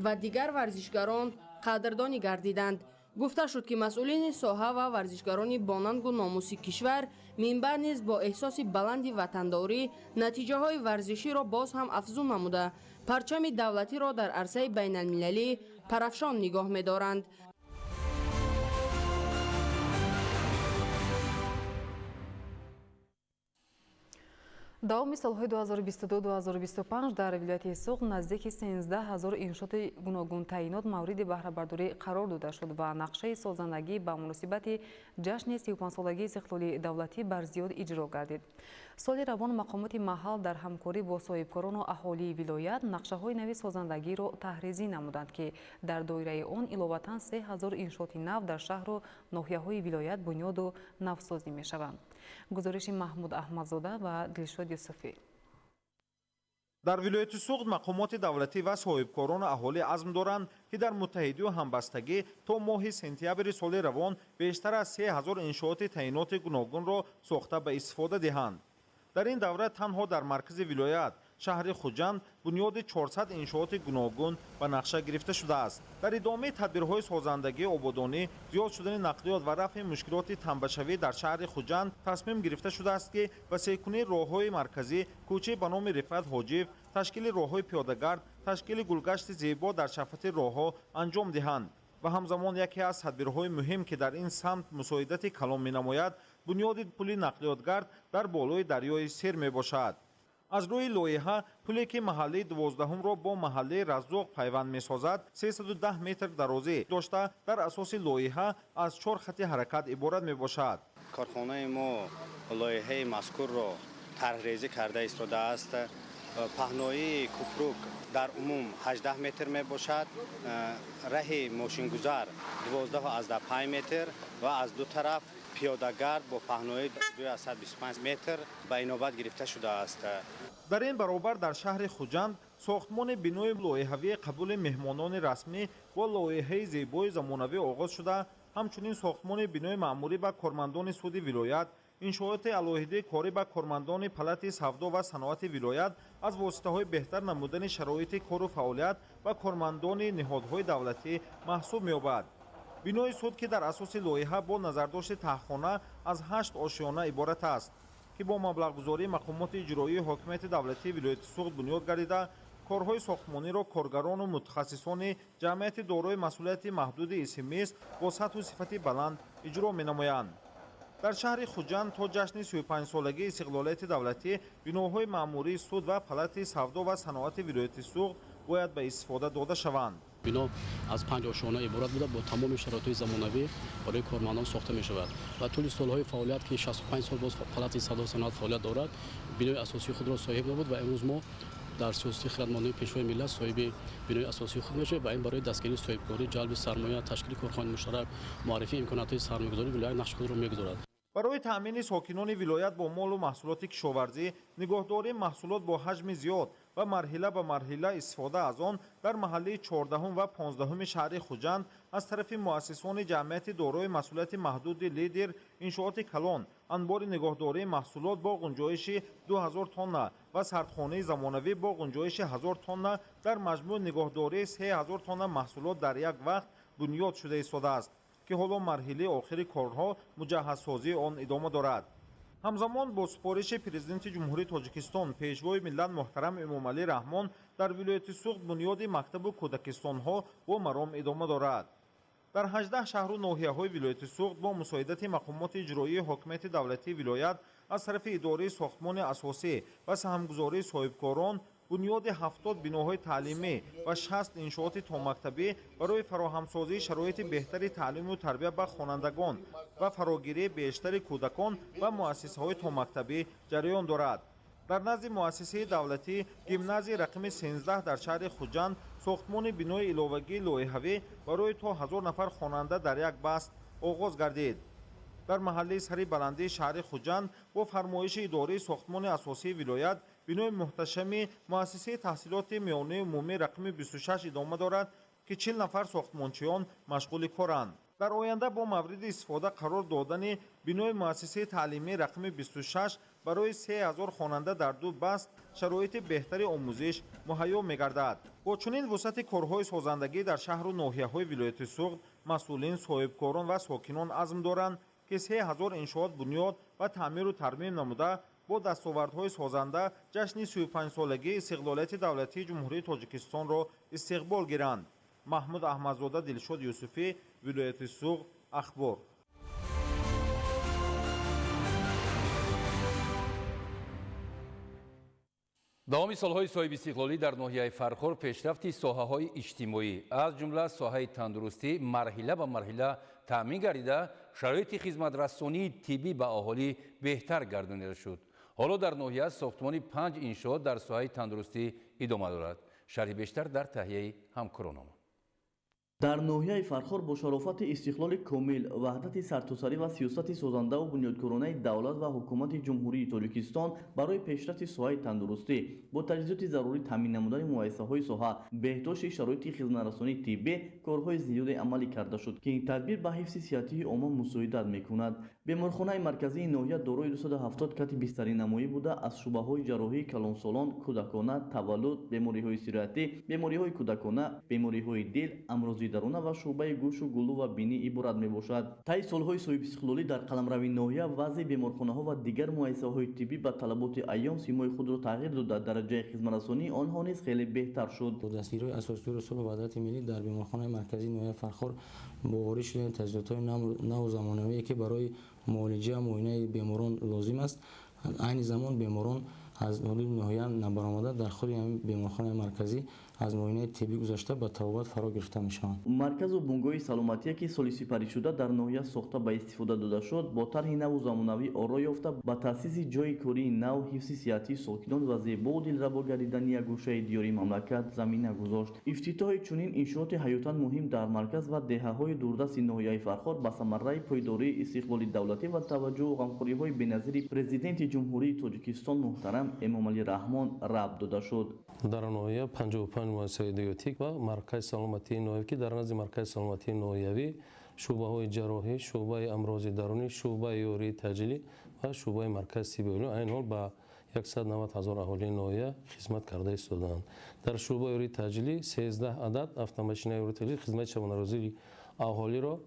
ва дигар варзишгарон қадрдонӣ гардиданд. Гуфта шуд, ки масъулини соҳа ва варзишгарони бонангу номуси кишвар минбаъд низ бо эҳсоси баланди ватандорӣ натиҷаҳои варзиширо боз ҳам афзун намуда, парчами давлатиро дар арсаи байналмилалӣ парафшон нигоҳ медоранд. Давоми солҳои 2022-2025 дар вилояти Суғд наздики 13 ҳазор иншооти гуногунтаъинот мавриди баҳрабардорӣ қарор дода шуд ва нақшаи созандагӣ ба муносибати ҷашни 35-солагии истиқлоли давлатӣ барзиёд иҷро гардид. Соли равон мақомоти маҳал дар ҳамкорӣ бо соҳибкорону аҳолии вилоят нақшаҳои нави созандагиро таҳризӣ намуданд, ки дар доираи он иловатан 3 ҳазор иншооти нав дар шаҳру ноҳияҳои вилоят бунёду навсозӣ мешаванд. Гузориши Маҳмуд Аҳмадзода ва Дилшод Юсуфӣ. Дар вилояти Суғд мақомоти давлатӣ ва соҳибкорону аҳолӣ азм доранд, ки дар муттаҳидию ҳамбастагӣ то моҳи сентябри соли равон бештар аз 3000 иншооти таъиноти гуногунро сохта ба истифода диҳанд. Дар ин давра танҳо дар маркази вилоят, шаҳри Хуҷанд, бунёди 400 иншооти гуногун ба нақша гирифта шудааст. Дар идомаи тадбирҳои созандагии ободонӣ, зиёд шудани нақлиёт ва рафъи мушкилоти тамбашавӣ дар шаҳри Хуҷанд тасмим гирифта шудааст, ки васеъкунии роҳҳои марказӣ, кӯчаи ба номи Рифат Ҳоҷиев, ташкили роҳҳои пиёдагард, ташкили гулгашти зебо дар шафати роҳҳо анҷом диҳанд. Ва ҳамзамон яке аз тадбирҳои муҳим, ки дар ин самт мусоидати калон менамояд, бунёди пули нақлиётгард дар болои дарёи Сер мебошад. Аз рӯи лоиҳа, пуле ки маҳаллаи 12-ҳумро бо маҳаллаи Раззоқ пайванд месозад, 310 метр дарозӣ дошта, дар асоси лоиҳа аз 4 хати ҳаракат иборат мебошад. Корхонаи мо лоиҳаи мазкурро тарҳрезӣ карда истодааст. Паҳноии купрук дар умум 18 метр мебошад, раҳи мошингузар 12,5 метр ва аз ду тараф пиёдагард бо паҳноии 225 метр ба инобат гирифта шудааст. Дар ин баробар дар шаҳри Хуҷанд сохтмони бинои лоиҳавии қабули меҳмонони расмӣ бо лоиҳаи зебои замонавӣ оғоз шуда, ҳамчунин сохтмони бинои маъмурӣ ба кормандони суди вилоят, иншооти алоҳидаи корӣ ба кормандони палати савдо ва саноати вилоят аз воситаҳои беҳтар намудани шароити кору фаъолият ва кормандони ниҳодҳои давлатӣ маҳсуб меёбад. Бинои суд, ки дар асоси лоиҳа бо назардошти таҳхона аз 8 ошёна иборат аст, ки бо маблағгузории мақомоти иҷроии ҳокимияти давлатии вилояти Суғд бунёд гардида, корҳои сохтмониро коргарону мутахассисони ҷамъияти дорои масъулияти маҳдуди ИСМС бо сатҳу сифати баланд иҷро менамоянд. Дар шаҳри Хуҷанд то ҷашни 35-солагии истиқлолияти давлатӣ биноҳои маъмурии суд ва палати савдо ва саноати вилояти Суғд бояд ба истифода дода шаванд. Бино аз 5 ошёна иборат буда, бо тамоми шароитҳои замонавӣ барои кормандон сохта мешавад ва тӯли солҳои фаъолият, ки 65 сол боз палати савдо саноат фаъолият дорад, бинои асосии худро соҳиб набуд ва имрӯз мо дар сиёсати хирадмандони Пешвои миллат соҳиби бинои асосии худ мешавем ва ин барои дастгирии соҳибкорӣ, ҷалби сармоя, ташкили корхонаи муштарак, муаррифии имкониятҳои сармоягузории вилоят нақши худро мегузорад. Барои таъмини сокинони вилоят бо молу маҳсулоти кишоварзӣ, нигоҳдории маҳсулот бо ҳаҷми зиёд ва марҳила ба марҳила истифода аз он дар маҳаллаи 14 ва 15 шаҳри Хуҷанд аз тарафи муассисони ҷамъияти дорои масъулияти маҳдуди «Лидер» иншооти калон, анбори нигоҳдории маҳсулот бо ғунҷоиши 2000 тонна ва сардхонаи замонавӣ бо ғунҷоиши 1000 тонна, дар маҷмӯъ нигоҳдории 3000 тонна маҳсулот дар як вақт бунёд шуда истодааст. ки ҳоло марҳилаи охири корҳо муҷаҳҳазсозии он идома дорад. Ҳамзамон бо супориши Президенти Ҷумҳурии Тоҷикистон, Пешвои миллат муҳтарам Эмомалӣ Раҳмон дар вилояти Суғд бунёди мактабу кӯдакистонҳо бо маром идома дорад. Дар 18 шаҳру ноҳияҳои вилояти Суғд бо мусоидати мақомоти иҷроии ҳокимияти давлатии вилоят аз тарафи идораи сохтмони асосӣ ва саҳмгузории соҳибкорон бунёди 70 биноҳои таълимӣ ва 60 иншооти томактабӣ барои фароҳамсозии шароити беҳтари таълиму тарбия ба хонандагон ва фарогирии бештари кӯдакон ва муассисаҳои томактабӣ ҷараён дорад. Дар назди муассисаи давлатӣ гимназияи рақами 13 дар шаҳри Хуҷанд сохтмони бинои иловагии лоиҳавӣ барои то 1000 нафар хонанда дар як баст оғоз гардид. Дар маҳаллаи сари баландии шаҳри Хуҷанд бо фармоиши идораи сохтмони асосии вилоят бинои муҳташами муассисаи таҳсилоти миёнаи умумӣ рақами 26 идома дорад, ки 40 нафар сохтмончиён машғули коранд. Дар оянда бо мавриди истифода қарор додани бинои муассисаи таълимии рақами 26 барои 3000 хонанда дар ду баст шароити беҳтари омӯзиш муҳайё мегардад. Бо чунин вусъати корҳои созандагӣ дар шаҳру ноҳияҳои вилояти Суғд масъулин, соҳибкорон ва сокинон азм доранд, ки 3000 иншоот бунёд ва таъмиру тармим намуда бо дастовардҳои созанда ҷашни 35-солагии истиқлолияти давлатии Ҷумҳурии Тоҷикистонро истиқбол гиранд. Маҳмуд Аҳмадзода, Дилшод Юсуфӣ, вилояти Суғд, Ахбор. Давоми солҳои соҳибистиқлолӣ дар ноҳияи Фархор пешрафти соҳаҳои иҷтимоӣ, аз ҷумла соҳаи тандурустӣ, марҳила ба марҳила таъмин гардида, шароити хизматрасонии тиббӣ ба аҳолӣ беҳтар гардонида шуд. Ҳоло дар ноҳия сохтмони 5 иншоот дар соҳаи тандурустӣ идома дорад. Шарҳи бештар дар таҳияи ҳамкоронамон. Дар ноҳияи Фархор бо шарофати истиқлоли комил, ваҳдати сартосарӣ ва сиёсати созандаву бунёдкоронаи давлат ва ҳукумати Ҷумҳурии Тоҷикистон барои пешрафти соҳаи тандурустӣ бо таҷҳизоти зарурӣ таъмин намудани муассисаҳои соҳа, беҳдошти шароити хизматрасонии тиббӣ корҳои зиёде амалӣ карда шуд, ки ин тадбир ба ҳифзи сиҳатии омма мусоидат мекунад. Беморхонаи марказии ноҳия дорои 270 кати бистаринамоӣ буда, аз шӯъбаҳои ҷарроҳии калонсолон, кӯдакона, таваллуд, бемориҳои сироятӣ, бемориҳои кӯдакона, бемориҳои дил, амрози даруна ва шӯъбаи гӯшу гулӯ ва бинӣ иборат мебошад. Таи солҳои соҳибистиқлолӣ дар қаламрави ноҳия вазъи беморхонаҳо ва дигар муассисаҳои тиббӣ ба талаботи айём симои худро тағйир дода, дараҷаи хизматрасонии онҳо низ хеле беҳтар шуд. Бо дастгириҳои асосгузори сулҳу ваҳдати миллӣ дар беморхонаи марказии ноҳияи Фархор бо ворид шудани таҷҳизотҳои наву замонавие, ки барои муолиҷа муоинаи беморон лозим аст, айни замон беморон аз ҳудуди ноҳия набаромада дар худи ҳамин беморхонаи марказӣ аз муоинаи тиббӣ гузашта ба табобат фаро гирифта мешаванд. Марказу бунгоҳи саломатие, ки соли сипаришуда дар ноҳия сохта ба истифода дода шуд, бо тарҳи наву замонавӣ оро ёфта, ба таъсиси ҷойи кории нав, ҳифзи сиҳатии сокинон ва зебову дилрабо гардидани як гӯшаи диёри мамлакат замина гузошт. Ифтитоҳи чунин иншооти ҳаётан муҳим дар марказ ва деҳаҳои дурдасти ноҳияи Фархор ба самараи пойдории истиқлоли давлатӣ ва таваҷҷӯҳу ғамхориҳои беназири Президенти Ҷумҳурии Тоҷикистон муҳтарам Эмомалӣ Раҳмон рабт дода шуд. Дар ноҳия 55 муассисаи деҳотӣ ва маркази саломатии ноҳиявӣ, ки дар назди маркази саломатии ноҳиявӣ шӯъбаҳои ҷарроҳӣ, шӯъбаи амрози дарунӣ, шӯъбаи ёрии таъҷилӣ ва шӯъбаи маркази тибби оилавӣ айни ҳол ба 190 ҳазор аҳолии ноҳия хизмат карда истодаанд. Дар шӯъбаи ёрии таъҷилӣ 13 адад автомашинаи ёрии таъҷилӣ хизмати шабонарӯзии аҳолиро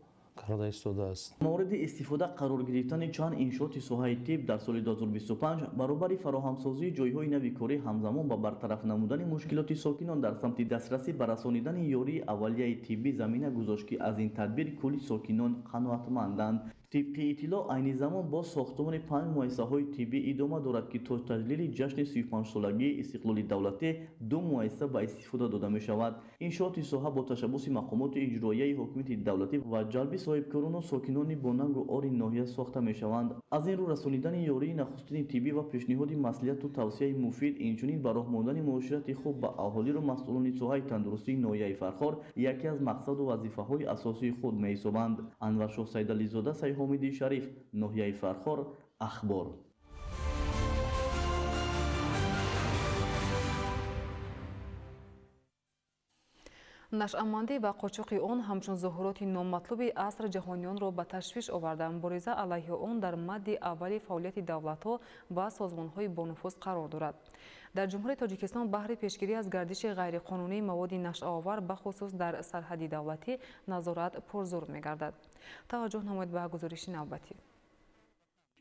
карда истодааст. Мавриди истифода қарор гирифтани чанд иншооти соҳаи тиб дар соли 2025 баробари фароҳамсозии ҷойҳои нави корӣ, ҳамзамон ба бартараф намудани мушкилоти сокинон дар самти дастрасӣ ба расонидани ёрии аввалияи тиббӣ замина гузошт, ки аз ин тадбир кулли сокинон қаноатманданд. Тибқи иттилоъ, айни замон боз сохтмони 5 муассисаҳои тиббӣ идома дорад, ки то таҷлили ҷашни 35-солагии истиқлоли давлатӣ 2 муассиса ба истифода дода мешавад. Иншооти соҳа бо ташаббуси мақомоти иҷроияи ҳокимияти давлатӣ ва ҷалби соҳибкорону сокинони бонангу ори ноҳия сохта мешаванд. Аз ин рӯ расонидани ёрии нахустини тиббӣ ва пешниҳоди маслиҳату тавсияи муфид, инчунин ба роҳ мондани муоширати хуб ба аҳолиро масъулони соҳаи тандурустии ноҳияи Фархор яке аз мақсаду вазифаҳои асосии худ меҳисобанд. Анваршоҳ Сайдализода, Сайҳомиди Шариф, ноҳияи Фархор, Ахбор. Нашъамандӣ ва қочоқи он ҳамчун зуҳуроти номатлуби аср ҷаҳониёнро ба ташвиш оварда, мубориза алайҳи он дар мадди аввали фаъолияти давлатҳо ва созмонҳои бонуфуз қарор дорад. Дар Ҷумҳурии Тоҷикистон баҳри пешгирӣ аз гардиши ғайриқонунии маводи нашъаовар, бахусус дар сарҳади давлатӣ, назорат пурзур мегардад. Таваҷҷӯҳ намоед ба гузориши навбатӣ.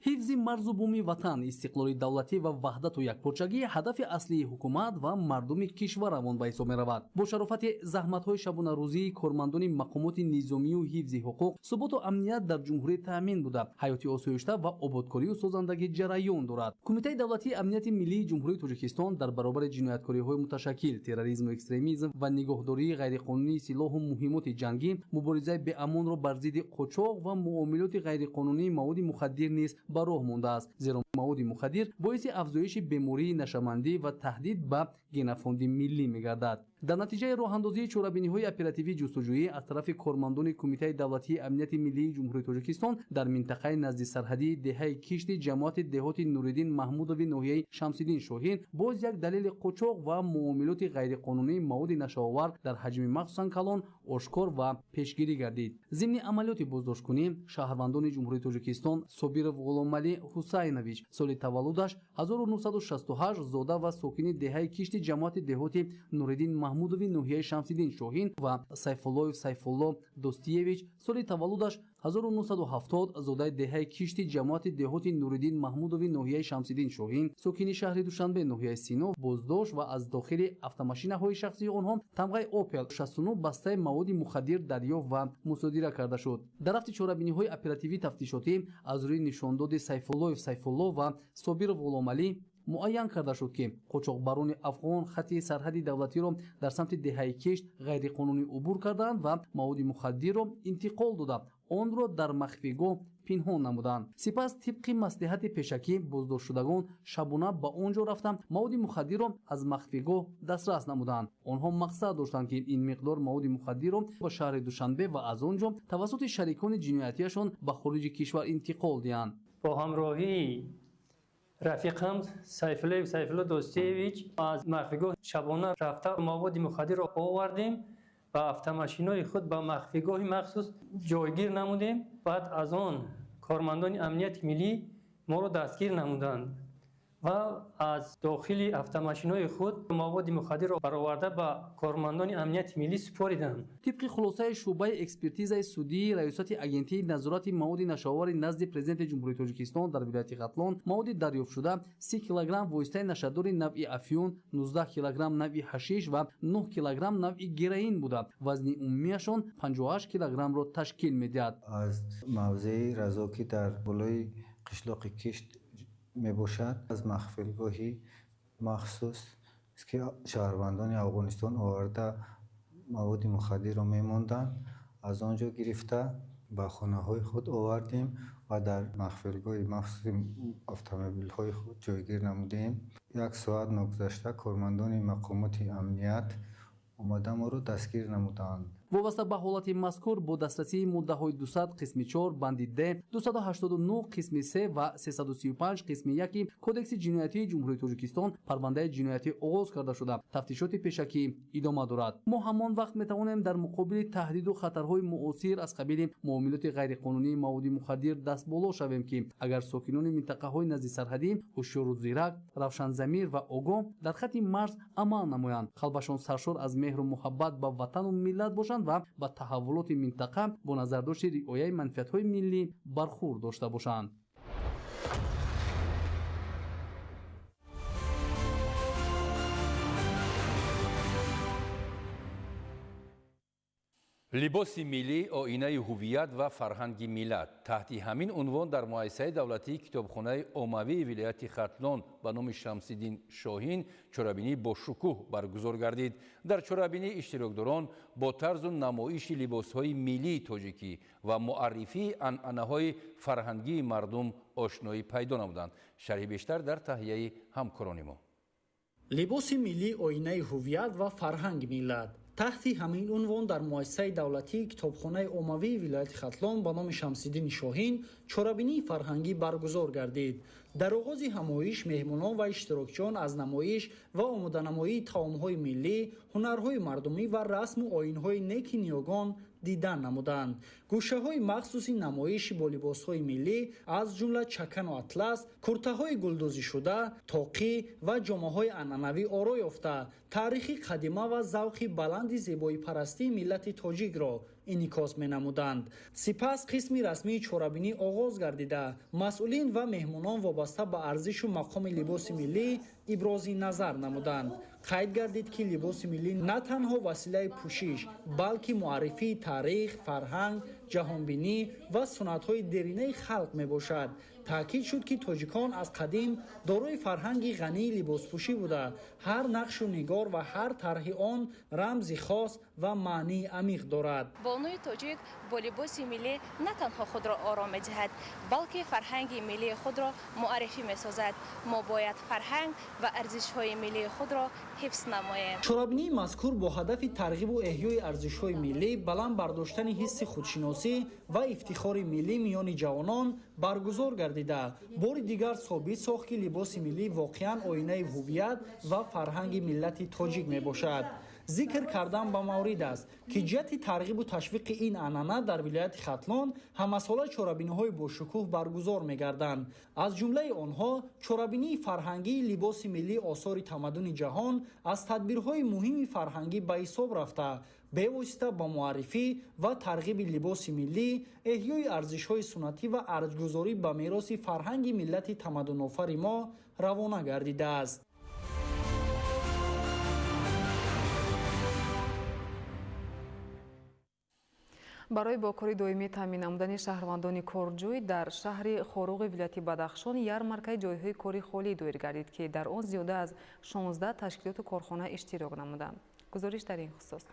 Ҳифзи марзу буми ватан, истиқлоли давлатӣ ва ваҳдату якпорчагӣ ҳадафи аслии ҳукумат ва мардуми кишварамон ба ҳисоб меравад. Бо шарофати заҳматҳои шабонарӯзии кормандони мақомоти низомию ҳифзи ҳуқуқ, суботу амният дар ҷумҳурӣ таъмин буда, ҳаёти осоишта ва ободкорию созандагӣ ҷараён дорад. Кумитаи давлатии амнияти миллии Ҷумҳурии Тоҷикистон дар баробари ҷинояткориҳои муташаккил, терроризму экстремизм ва нигоҳдории ғайриқонунии силоҳу муҳимоти ҷангӣ, муборизаи беамонро бар зидди қочоқ ва муомилоти ғайриқонунии маводи мухаддир низ ба роҳ мондааст, зеро маводи мухаддир боиси афзоиши бемории нашъамандӣ ва таҳдид ба генофонди миллӣ мегардад. Дар натиҷаи роҳандозии чорабиниҳои оперативии ҷустуҷӯӣ аз тарафи кормандони Кумитаи давлатии амнияти миллии Ҷумҳурии Тоҷикистон дар минтақаи назди сарҳадии деҳаи Кишти ҷамоати деҳоти Нуриддин Маҳмудови ноҳияи Шамсиддин Шоҳин боз як далели қочоқ ва муомилоти ғайриқонунии маводи нашъаовар дар ҳаҷми махсусан калон ошкор ва пешгирӣ гардид. Зимни амалиёти боздоштКунӣ шаҳрвандони Ҷумҳурии Тоҷикистон Собиров Ғуломалӣ Ҳусайнович, соли таваллудаш 1968, зода ва сокини деҳаи Кишти ҷамоати деҳоти Нуриддин Маҳмудови ноҳияи Шамсиддин Шоҳин ва Сайфуллоев Сайфулло Достиевич, соли таваллудаш 1970, зодаи деҳаи Кишти ҷамоати деҳоти Нуриддин Маҳмудови ноҳияи Шамсиддин Шоҳин, сокини шаҳри Душанбе ноҳияи Сино боздошт ва аз дохили автомашинаҳои шахсии онҳо тамғаи Опел 69 бастаи маводи мухаддир дарёфт ва мусодира карда шуд. Дар рафти чорабиниҳои оперативӣ тафтишотӣ аз рӯи нишондоди Сайфуллоев Сайфулло ва Собиров Ғуломалӣ муайян карда шуд, ки қочоқбарони афғон хати сарҳади давлатиро дар самти деҳаи Кишт ғайриқонунӣ убур карданд ва маводи мухаддирро интиқол дода, онро дар махфигоҳ пинҳон намуданд. Сипас тибқи маслиҳати пешакӣ боздоштшудагон шабона ба он ҷо рафта, маводи мухаддирро аз махфигоҳ дастрас намуданд. Онҳо мақсад доштанд, ки ин миқдор маводи мухаддирро ба шаҳри Душанбе ва аз он ҷо тавассути шарикони ҷиноятияшон ба хориҷи кишвар интиқол диҳанд. Бо ҳамроҳии рафиқам Сайфуллоев Сайфулло Достиевич аз махфигоҳ шабона рафта, маводи мухаддирро овардем ва автомашинаи худ ба махфигоҳи махсус ҷойгир намудем. Баъд аз он кормандони амнияти миллӣ моро дастгир намуданд ва аз дохили автомашинаи худ маводи мухаддирро бароварда, ба кормандони амнияти миллӣ супориданд. Тибқи хулосаи шӯъбаи экспертизаи судии Раёсати Агентии назорати маводи нашъаовари назди Президенти Ҷумҳурии Тоҷикистон дар вилояти Хатлон, маводи дарёфтшуда 30 килограмм воситаи нашъадори навъи афюн, 19 килограмм навъи ҳашиш ва 9 килограмм навъи героин буда, вазни умумиашон 58 килограммро ташкил медиҳад. Аз мавзеи Разо, ки дар болои қишлоқи Кишт мебошад, аз махфилгоҳи махсус, ки шаҳрвандони Афғонистон оварда маводи мухаддирро мемонданд, аз он ҷо гирифта ба хонаҳои худ овардем ва дар махфилгоҳи махсуси автомобилҳои худ ҷойгир намудем. Як соат ногузашта кормандони мақомоти амният омада моро дастгир намуданд. Вобаста ба ҳолати мазкур бо дастрасии моддаҳои 200 қисми 4 банди д, 289 қисми 3 ва 335 қисми 1 Кодекси ҷиноятии Ҷумҳурии Тоҷикистон парвандаи ҷиноятӣ оғоз карда шуда, тафтишоти пешакӣ идома дорад. Мо ҳамон вақт метавонем дар муқобили таҳдиду хатарҳои муосир аз қабили муомилоти ғайриқонунии маводи мухаддир дастболо шавем, ки агар сокинони минтақаҳои назди сарҳадӣ ҳушёру зирак, равшанзамир ва огоҳ дар хати марз амал намоянд, қалбашон саршор аз меҳру муҳаббат ба ватану миллат бошанд ва ба таҳаввулоти минтақа бо назардошти риояи манфиатҳои миллӣ бархурд дошта бошанд. Либоси миллӣ оинаи ҳувият ва фарҳанги миллат. Таҳти ҳамин унвон дар муассисаи давлатии китобхонаи оммавии вилояти Хатлон ба номи Шамсиддин Шоҳин чорабинӣ бо шукӯҳ баргузор гардид. Дар чорабинӣ иштирокдорон бо тарзу намоиши либосҳои миллии тоҷикӣ ва муаррифии анъанаҳои фарҳангии мардум ошноӣ пайдо намуданд. Шарҳи бештар дар таҳияи ҳамкорони мо. Либоси миллӣ оинаи ҳувият ва фарҳанги миллат. Таҳти ҳамин унвон дар муассисаи давлатии китобхонаи оммавии вилояти Хатлон ба номи Шамсиддини Шоҳин чорабинии фарҳангӣ баргузор гардид. Дар оғози ҳамоиш меҳмонон ва иштирокчиён аз намоиш ва омоданамоии таомҳои миллӣ, ҳунарҳои мардумӣ ва расму оинҳои неки ниёгон дидан намуданд. Гӯшаҳои махсуси намоиши бо либосҳои миллӣ, аз ҷумла чакану атлас, куртаҳои гулдӯзишуда, тоқӣ ва ҷомаҳои анъанавӣ оро ёфта, таърихи қадима ва завқи баланди зебоипарастии миллати тоҷикро инъикос менамуданд. Сипас қисми расмии чорабинӣ оғоз гардида, масъулин ва меҳмонон вобаста ба арзишу мақоми либоси миллӣ ибрози назар намуданд. Қайд гардид, ки либоси миллӣ на танҳо василаи пӯшиш, балки муаррифии таърих, фарҳанг, ҷаҳонбинӣ ва суннатҳои деринаи халқ мебошад. Таъкид шуд, ки тоҷикон аз қадим дорои фарҳанги ғании либоспӯшӣ буда, ҳар нақшу нигор ва ҳар тарҳи он рамзи хос ва маънии амиқ дорад. Бонуи тоҷик бо либоси миллӣ на танҳо худро ором медиҳад, балки фарҳанги миллии худро муаррифӣ месозад. Мо бояд фарҳанг ва арзишҳои миллии худро ҳифз намоем. Чорабинии мазкур бо ҳадафи тарғибу эҳёи арзишҳои миллӣ, баланд бардоштани ҳисси худшиносӣ ва ифтихори миллӣ миёни ҷавонон баргузор гардида, бори дигар собит сохт, ки либоси миллӣ воқеан оинаи ҳуввият ва фарҳанги миллати тоҷик мебошад. Зикр кардан ба маврид аст, ки ҷиҳати тарғибу ташвиқи ин анъана дар вилояти Хатлон ҳамасола чорабиниҳои бошукӯҳ баргузор мегарданд. Аз ҷумлаи онҳо чорабинии фарҳангии либоси миллӣ осори тамаддуни ҷаҳон аз тадбирҳои муҳими фарҳангӣ ба ҳисоб рафта, бевосита ба муаррифӣ ва тарғиби либоси миллӣ, эҳёи арзишҳои суннатӣ ва арҷгузорӣ ба мероси фарҳанги миллати тамаддунофари мо равона гардидааст. Барои бо кори доимӣ таъмин намудани шаҳрвандони корҷӯй дар шаҳри Хоруғи вилояти Бадахшон ярмаркаи ҷойҳои кори холӣ доир гардид, ки дар он зиёда аз 16 ташкилоту корхона иштирок намуданд. Гузориш дар ин хусус.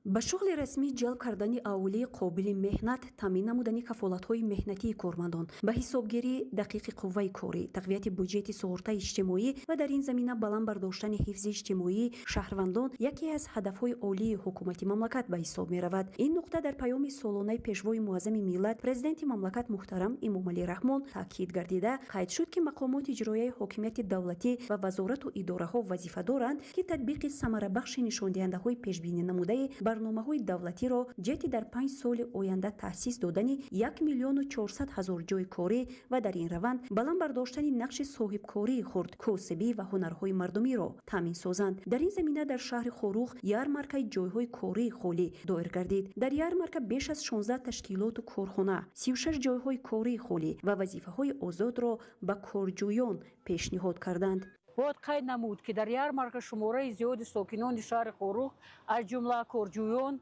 Ба шуғли расмӣ ҷалб кардани аҳолии қобили меҳнат, таъмин намудани кафолатҳои меҳнатии кормандон, ба ҳисобгирии дақиқи қувваи корӣ, тақвияти буҷети суғуртаи иҷтимоӣ ва дар ин замина баланд бардоштани ҳифзи иҷтимоии шаҳрвандон яке аз ҳадафҳои олии ҳукумати мамлакат ба ҳисоб меравад. Ин нуқта дар паёми солонаи пешвои муаззами миллат, президенти мамлакат муҳтарам Эмомалӣ Раҳмон таъкид гардида, қайд шуд, ки мақомоти иҷроияи ҳокимияти давлатӣ ва вазорату идораҳо вазифа доранд, ки татбиқи самарабахши нишондиҳандаҳои пешбинӣ намудаи барномаҳои давлатиро ҷиҳати дар 5 соли оянда таъсис додани 1 400 000 ҷойи корӣ ва дар ин раванд баланд бардоштани нақши соҳибкории хурд, косибӣ ва ҳунарҳои мардумиро таъмин созанд. Дар ин замина дар шаҳри Хоруғ ярмаркаи ҷойҳои кории холӣ доир гардид. Дар ярмарка беш аз 16 ташкилоту корхона, 36 ҷойҳои кории холӣ ва вазифаҳои озодро ба корҷӯён пешниҳод карданд. Бояд қайд намуд, ки дар ярмарка шумораи зиёди сокинони шаҳри Хоруғ, аз ҷумла корҷӯён,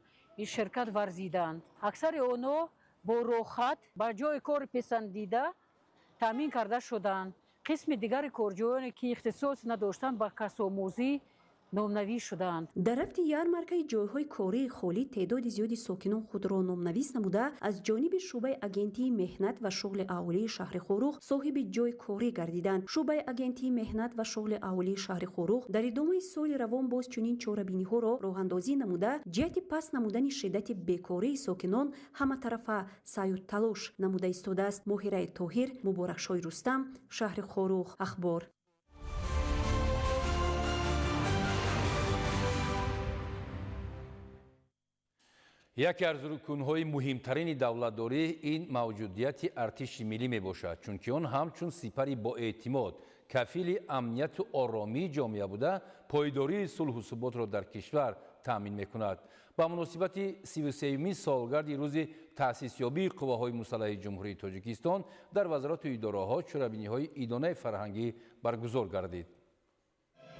ширкат варзиданд. Аксари онҳо бо роҳат ба ҷои кори писандида таъмин карда шуданд. Қисми дигари корҷӯёне, ки ихтисос надоштанд, ба касбомӯзӣ номнавис шуданд. Дар рафти ярмаркаи ҷойҳои кории холӣ теъдоди зиёди сокинон худро номнавис намуда, аз ҷониби шӯъбаи агентии меҳнат ва шуғли аҳолии шаҳри Хоруғ соҳиби ҷойи корӣ гардиданд. Шӯъбаи агентии меҳнат ва шуғли аҳолии шаҳри Хоруғ дар идомаи соли равон боз чунин чорабиниҳоро роҳандозӣ намуда, ҷиҳати паст намудани шиддати бекории сокинон ҳаматарафа саъю талош намуда истодааст. Моҳираи Тоҳир, Муборакшоҳи Рустам, шаҳри Хоруғ, Ахбор. Яке аз рукунҳои муҳимтарини давлатдорӣ ин мавҷудияти артиши миллӣ мебошад, чунки он ҳамчун сипари боэътимод, кафили амнияту оромии ҷомеа буда, пойдории сулҳу суботро дар кишвар таъмин мекунад. Ба муносибати 33-юмин солгарди рӯзи таъсисёбии қувваҳои мусаллаҳи Ҷумҳурии Тоҷикистон дар вазорату идораҳо чорабиниҳои идонаи фарҳангӣ баргузор гардид.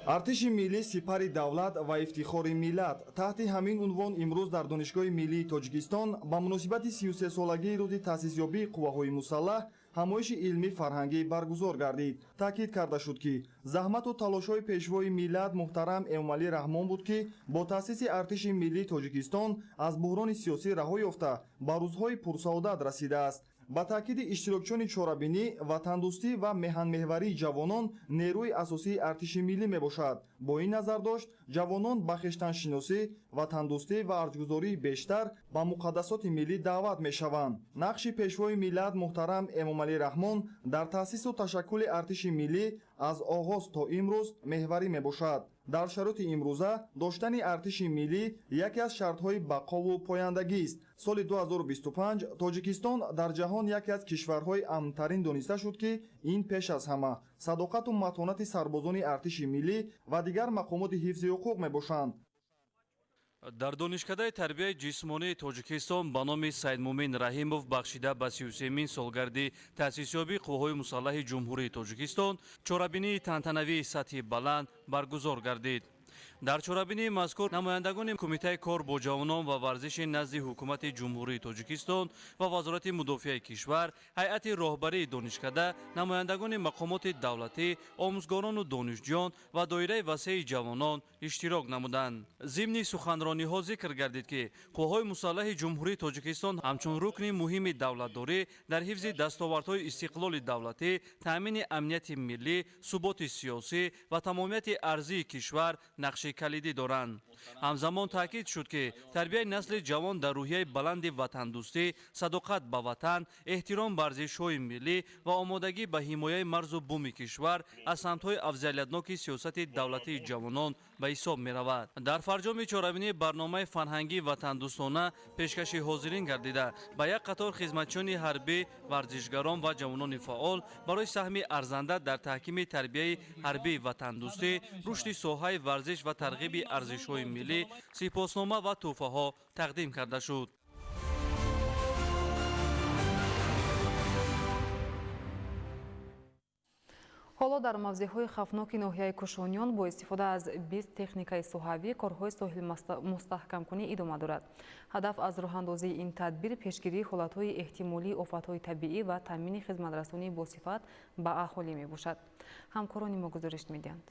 Артиши миллӣ сипари давлат ва ифтихори миллат. Таҳти ҳамин унвон имрӯз дар Донишгоҳи миллии Тоҷикистон ба муносибати 33-солагии рӯзи таъсисёбии қувваҳои мусаллаҳ ҳамоиши илмӣ фарҳангӣ баргузор гардид. Таъкид карда шуд, ки заҳмату талошҳои пешвои миллат муҳтарам Эмомалӣ Раҳмон буд, ки бо таъсиси артиши миллии Тоҷикистон аз буҳрони сиёсӣ раҳо ёфта ба рӯзҳои пурсаодат расидааст. Ба таъкиди иштирокчиёни чорабинӣ, ватандӯстӣ ва меҳанмеҳварии ҷавонон нерӯи асосии артиши миллӣ мебошад. Бо ин назардошт ҷавонон ба хештаншиносӣ, Ватандӯстӣ ва арҷгузории бештар ба муқаддасоти миллӣ даъват мешаванд. Нақши Пешвои миллат муҳтарам Эмомалӣ Раҳмон дар таъсису ташаккули артиши миллӣ аз оғоз то имрӯз меҳварӣ мебошад. Дар шароити имрӯза доштани артиши миллӣ яке аз шартҳои бақову пояндагист. Соли 2025 Тоҷикистон дар ҷаҳон яке аз кишварҳои амнтарин дониста шуд, ки ин пеш аз ҳама садоқату матонати сарбозони артиши миллӣ ва дигар мақомоти ҳифзи ҳуқуқ мебошанд. Дар Донишкадаи тарбияи ҷисмонии Тоҷикистон ба номи Саидмумин Раҳимов бахшида ба 33-мин солгарди таъсисёбии Қувваҳои мусаллаҳи Ҷумҳурии Тоҷикистон чорабинии тантанавии сатҳи баланд баргузор гардид. Дар чорабинии мазкур намояндагони Кумитаи кор бо ҷавонон ва варзиши назди Ҳукумати Ҷумҳурии Тоҷикистон ва Вазорати мудофиаи кишвар, ҳайати роҳбарии донишкада, намояндагони мақомоти давлатӣ, омӯзгорону донишҷӯён ва доираи васеи ҷавонон иштирок намуданд. Зимни суханрониҳо зикр гардид, ки Қувваҳои мусаллаҳи Ҷумҳурии Тоҷикистон ҳамчун рукни муҳими давлатдорӣ дар ҳифзи дастовардҳои истиқлоли давлатӣ, таъмини амнияти миллӣ, суботи сиёсӣ ва тамомияти арзии кишвар нақши калидӣ доранд. Ҳамзамон таъкид шуд, ки тарбияи насли ҷавон дар рӯҳияи баланди ватандӯстӣ, садоқат ба ватан, эҳтиром ба арзишҳои миллӣ ва омодагӣ ба ҳимояи марзу буми кишвар аз самтҳои афзалиятноки сиёсати давлатии ҷавонон ба ҳисоб меравад. Дар фарҷоми чорабинӣ барномаи фарҳангии ватандӯстона пешкаши ҳозирин гардида, ба як қатор хизматчиёни ҳарбӣ, варзишгарон ва ҷавонони фаъол барои саҳми арзанда дар таҳкими тарбияи ҳарбии ватандӯстӣ, рушди соҳаи варзиш ва тарғиби арзишҳои миллӣ сипоснома ва тӯҳфаҳо тақдим карда шуд. Ҳоло дар мавзеъҳои хавфноки ноҳияи Кушониён бо истифода аз 20 техникаи соҳавӣ корҳои соҳилмустаҳкамкунӣ идома дорад. Ҳадаф аз роҳандозии ин тадбир пешгирии ҳолатҳои эҳтимолии офатҳои табиӣ ва таъмини хизматрасонии босифат ба аҳолӣ мебошад. Ҳамкорони мо гузориш медиҳанд.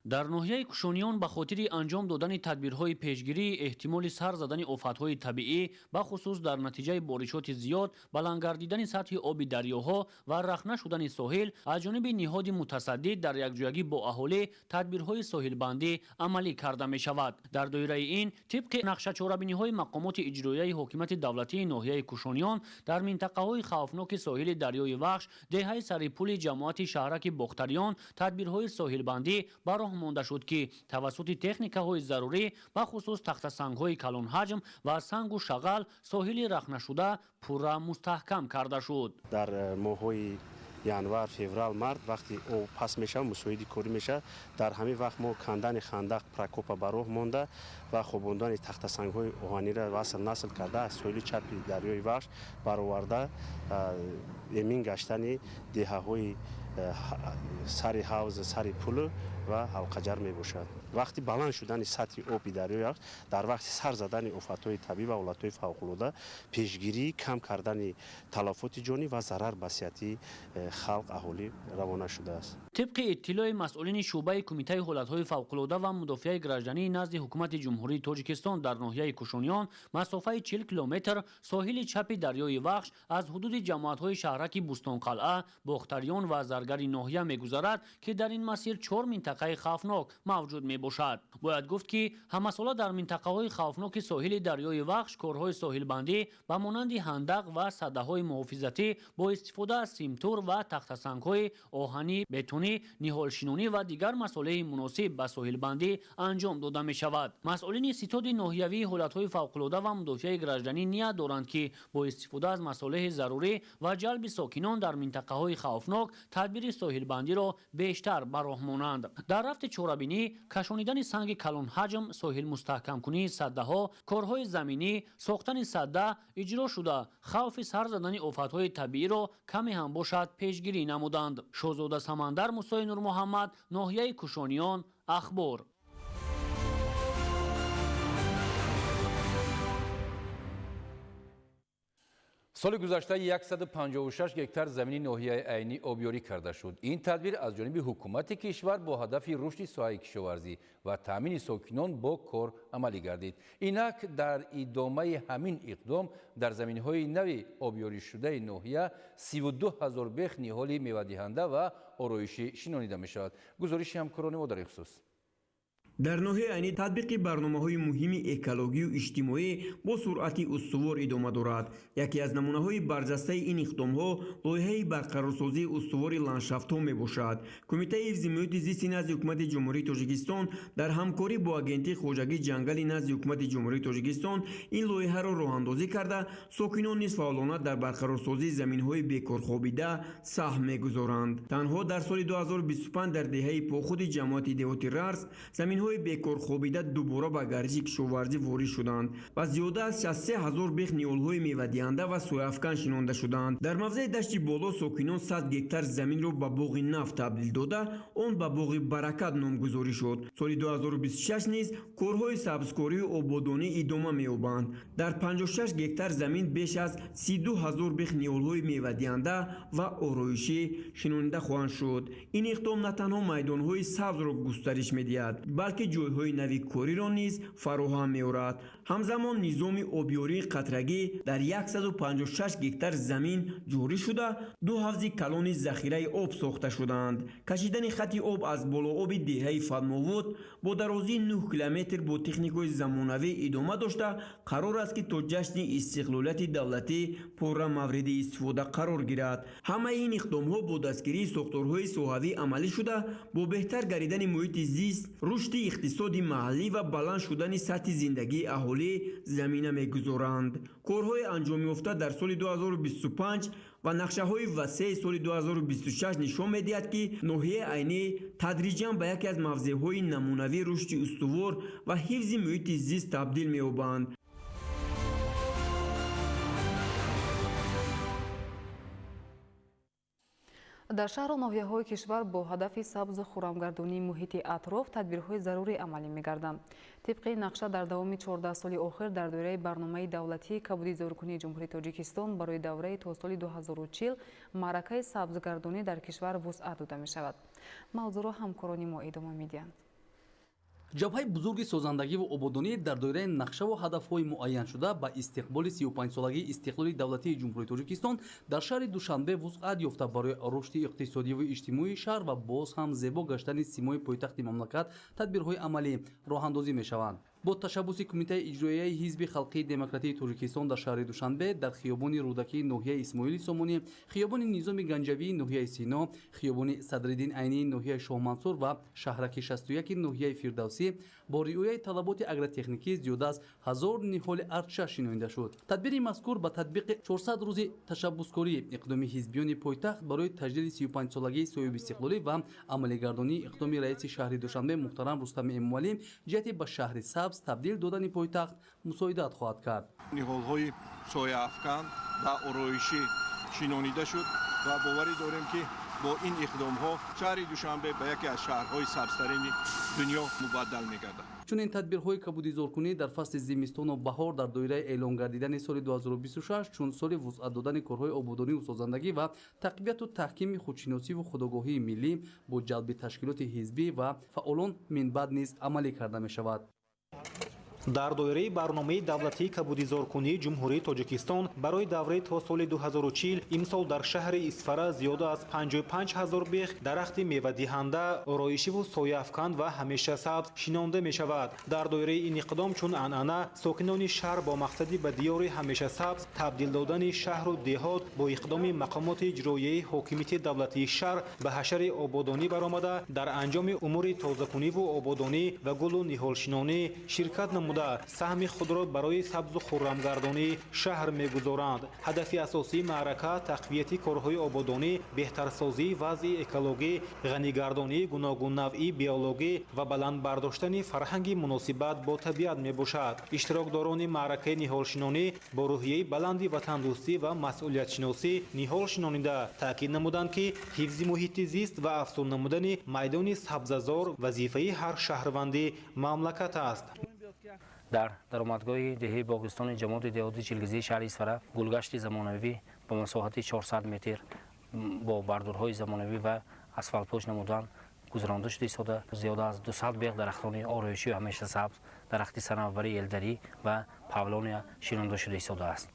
Дар ноҳияи Кушониён ба хотири анҷом додани тадбирҳои пешгирии эҳтимоли сар задани офатҳои табиӣ, бахусус дар натиҷаи боришоти зиёд, баланд гардидани сатҳи оби дарёҳо ва рахна шудани соҳил, аз ҷониби ниҳоди мутасаддӣ дар якҷоягӣ бо аҳолӣ тадбирҳои соҳилбандӣ амалӣ карда мешавад. Дар доираи ин, тибқи нақшачорабиниҳои мақомоти иҷроияи ҳокимияти давлатии ноҳияи Кушониён дар минтақаҳои хавфноки соҳили дарёи Вахш, деҳаи Сарипули ҷамоати шаҳраки Бохтариён тадбирҳои соҳилбандӣ ба роҳ монда шуд, ки тавассути техникаҳои зарурӣ, бахусус тахтасангҳои калонҳаҷм ва сангу шағал соҳили рахнашуда пурра мустаҳкам карда шуд. Дар моҳҳои январ, феврал, март вақти об паст мешавад, мусоиди корӣ мешавад. Дар ҳамин вақт мо кандани хандақ, прокопа ба роҳ монда ва хобондани тахтасангҳои оҳаниро васл насл карда аз соҳили чапи дарёи Вахш бароварда эмин гаштани деҳаҳои сари ҳавз, сари пул ва ҳалқаҷар мебошад. Вақти баланд шудани сатҳи оби дарёи Вахш, дар вақти сар задани офатҳои табиӣ ва ҳолатҳои фавқулода пешгирии кам кардани талафоти ҷонӣ ва зарар ба сиҳати халқ, аҳолӣ равона шудааст. Тибқи иттилои масъулини шӯъбаи Кумитаи ҳолатҳои фавқулода ва мудофиаи граждании назди Ҳукумати Ҷумҳурии Тоҷикистон дар ноҳияи Кушониён масофаи 40 километр соҳили чапи дарёи Вахш аз ҳудуди ҷамоатҳои шаҳраки Бӯстонқалъа, Бохтариён ва Заргари ноҳия мегузарад, ки дар ин масир 4 минтақаи хавфнок мавҷуд мебошад. Бояд гуфт, ки ҳамасола дар минтақаҳои хавфноки соҳили дарёи Вахш корҳои соҳилбандӣ ба монанди ҳандақ ва садаҳои муҳофизатӣ бо истифода аз симтур ва тахтасангҳои оҳанӣ, бетонӣ, ниҳолшинонӣ ва дигар масолеҳи муносиб ба соҳилбандӣ анҷом дода мешавад. Масъулини ситоди ноҳиявии ҳолатҳои фавқулода ва мудофиаи гражданӣ ният доранд, ки бо истифода аз масолеҳи зарурӣ ва ҷалби сокинон дар минтақаҳои хавфнок тадбири соҳилбандиро бештар ба роҳ монанд. Дар рафти чорабинӣ кашонидани санги калонҳаҷм, соҳилмустаҳкамкунии саддаҳо, корҳои заминӣ, сохтани садда иҷро шуда, хавфи сар задани офатҳои табииро каме ҳам бошад пешгирӣ намуданд. Шоҳзода Самандар, Мусои Нурмуҳаммад, ноҳияи Кушониён, Ахбор. Соли гузашта 156 гектар замини ноҳияи Айнӣ обёрӣ карда шуд. Ин тадбир аз ҷониби ҳукумати кишвар бо ҳадафи рушди соҳаи кишоварзӣ ва таъмини сокинон бо кор амалӣ гардид. Инак дар идомаи ҳамин иқдом дар заминҳои нави обёришудаи ноҳия 32 ҳазор бех ниҳоли мевадиҳанда ва ороишӣ шинонида мешавад. Гузориши ҳамкорони мо дар ин хусус. Дар ноҳияи Айнӣ татбиқи барномаҳои муҳими экологию иҷтимоӣ бо суръати устувор идома дорад. Яке аз намунаҳои барҷастаи ин иқдомҳо лоиҳаи барқарорсозии устувори ландшафтҳо мебошад. Кумитаи ҳифзи муҳити зисти назди Ҳукумати Ҷумҳурии Тоҷикистон дар ҳамкорӣ бо Агентии хоҷагии ҷангали назди Ҳукумати Ҷумҳурии Тоҷикистон ин лоиҳаро роҳандозӣ карда, сокинон низ фаъолона дар барқарорсозии заминҳои бекорхобида саҳм мегузоранд. Танҳо дар соли 2025 дар деҳаи Похуди ҷамоати деҳоти Рарс заминҳои бекорхобида дубора ба гардиши кишоварзӣ ворид шуданд ва зиёда аз 63 ҳазор бех ниҳолҳои мевадиҳанда ва сояафкан шинонда шуданд. Дар мавзеи Дашти Боло сокинон 100 гектар заминро ба боғи нав табдил дода, он ба боғи Баракат номгузорӣ шуд. Соли 2026 низ корҳои сабзкорию ободонӣ идома меёбанд. Дар 56 гектар замин беш аз 32 ҳазор бех ниҳолҳои мевадиҳанда ва ороишӣ шинонида хоҳанд шуд. Ин иқдом на танҳо майдонҳои сабзро густариш медиҳад, балки ҷойҳои нави кориро низ фароҳам меорад. Ҳамзамон низоми обёрии қатрагӣ дар 156 гектар замин ҷорӣ шуда, ду ҳавзи калони захираи об сохта шудаанд. Кашидани хати об аз болооби деҳаи Фатмовуд бо дарозии 9 километр бо техникаи замонавӣ идома дошта, қарор аст, ки то ҷашни истиқлолияти давлатӣ пурра мавриди истифода қарор гирад. Ҳамаи ин иқдомҳо бо дастгирии сохторҳои соҳавӣ амалӣ шуда, бо беҳтар гардидани муҳити зист, рушди иқтисоди маҳаллӣ ва баланд шудани сатҳи зиндагии аҳолӣ замина мегузоранд. Корҳои анҷомёфта дар соли 2025 ва нақшаҳои васеи соли 2026 нишон медиҳад, ки ноҳияи Айнӣ тадриҷан ба яке аз мавзеъҳои намунавии рушди устувор ва ҳифзи муҳити зист табдил меёбанд. Дар шаҳру ноҳияҳои кишвар бо ҳадафи сабзу хуррамгардонии муҳити атроф тадбирҳои зарурӣ амалӣ мегарданд. Тибқи нақша, дар давоми 14 соли охир дар доираи барномаи давлатии кабудизоркунии Ҷумҳурии Тоҷикистон барои давраи то соли 2040 маъракаи сабзгардонӣ дар кишвар вусъат дода мешавад. Мавзӯъро ҳамкорони мо идома медиҳанд. Ҷабҳаи бузурги созандагиву ободонӣ дар доираи нақшаву ҳадафҳои муайяншуда ба истиқболи 35-солагии истиқлоли давлатии Ҷумҳурии Тоҷикистон дар шаҳри Душанбе вусъат ёфта, барои рушди иқтисодиву иҷтимоии шаҳр ва боз ҳам зебо гаштани симои пойтахти мамлакат тадбирҳои амалӣ роҳандозӣ мешаванд. Бо ташаббуси Кумитаи иҷроияи Ҳизби халқии демократии Тоҷикистон дар шаҳри Душанбе дар хиёбони Рӯдакии ноҳияи Исмоили Сомонӣ, хиёбони Низоми Ганҷавии ноҳияи Сино, хиёбони Садриддин Айнии ноҳияи Шоҳмансур ва шаҳраки 61 ноҳияи Фирдавсӣ бо риояи талаботи агротехникӣ зиёда аз 1000 ниҳоли арча шинонида шуд. Тадбири мазкур ба татбиқи 400 рӯзи ташаббускории иқдоми ҳизбиёни пойтахт барои таҷлили 35-солагии соҳибистиқлолӣ ва амалигардонии иқдоми раиси шаҳри Душанбе муҳтарам Рустами Эмомалӣ ҷиҳати ба шаҳри сабз табдил додани пойтахт мусоидат хоҳад кард. Ниҳолҳои сояафкан ва ороишӣ шинонида шуд ва боварӣ дорем, ки бо ин иқдомҳо шаҳри Душанбе ба яке аз шаҳрҳои сабзтарини дунё мубаддал мегардад. Чунин тадбирҳои кабудизоркунӣ дар фасли зимистону баҳор дар доираи эълон гардидани соли 2026 чун соли вусъат додани корҳои ободониву созандагӣ ва тақвияту таҳкими худшиносиву худогоҳии миллӣ бо ҷалби ташкилоти ҳизбӣ ва фаъолон минбаъд низ амалӣ карда мешавад. Дар доираи барномаи давлатии кабудизоркунии Ҷумҳурии Тоҷикистон барои давраи то соли 2040 имсол дар шаҳри Исфара зиёда аз 55 ҳазор бех дарахти мевадиҳанда, ороишиву сояафкан ва ҳамешасабз шинонда мешавад. Дар доираи ин иқдом, чун анъана, сокинони шаҳр бо мақсади ба диёри ҳамешасабз табдил додани шаҳру деҳот бо иқдоми мақомоти иҷроияи ҳокимияти давлатии шаҳр ба ҳашари ободонӣ баромада, дар анҷоми умури тозакуниву ободонӣ ва гулу ниҳолшинонӣ ширкат намуда, саҳми худро барои сабзу хуррамгардонии шаҳр мегузоранд. Ҳадафи асосии маърака тақвияти корҳои ободонӣ, беҳтарсозии вазъи экологӣ, ғанигардонии гуногуннавъии биологӣ ва баланд бардоштани фарҳанги муносибат бо табиат мебошад. Иштирокдорони маъракаи ниҳолшинонӣ бо рӯҳияи баланди ватандӯстӣ ва масъулиятшиносӣ ниҳол шинонида, таъкид намуданд, ки ҳифзи муҳити зист ва афзун намудани майдони сабзазор вазифаи ҳар шаҳрванди мамлакат аст. Дар даромадгоҳи деҳаи Боғистони ҷамоати деҳоти Чилгизии шаҳри Исфара гулгашти замонавӣ ба масоҳати 400 метр бо бардурҳои замонавӣ ва асфалтпӯш намудан гузаронда шуда истода, зиёда аз 200 бех дарахтони ороишию ҳамешасабз, дарахти санавбари элдарӣ ва павлония шинонда шуда истодааст.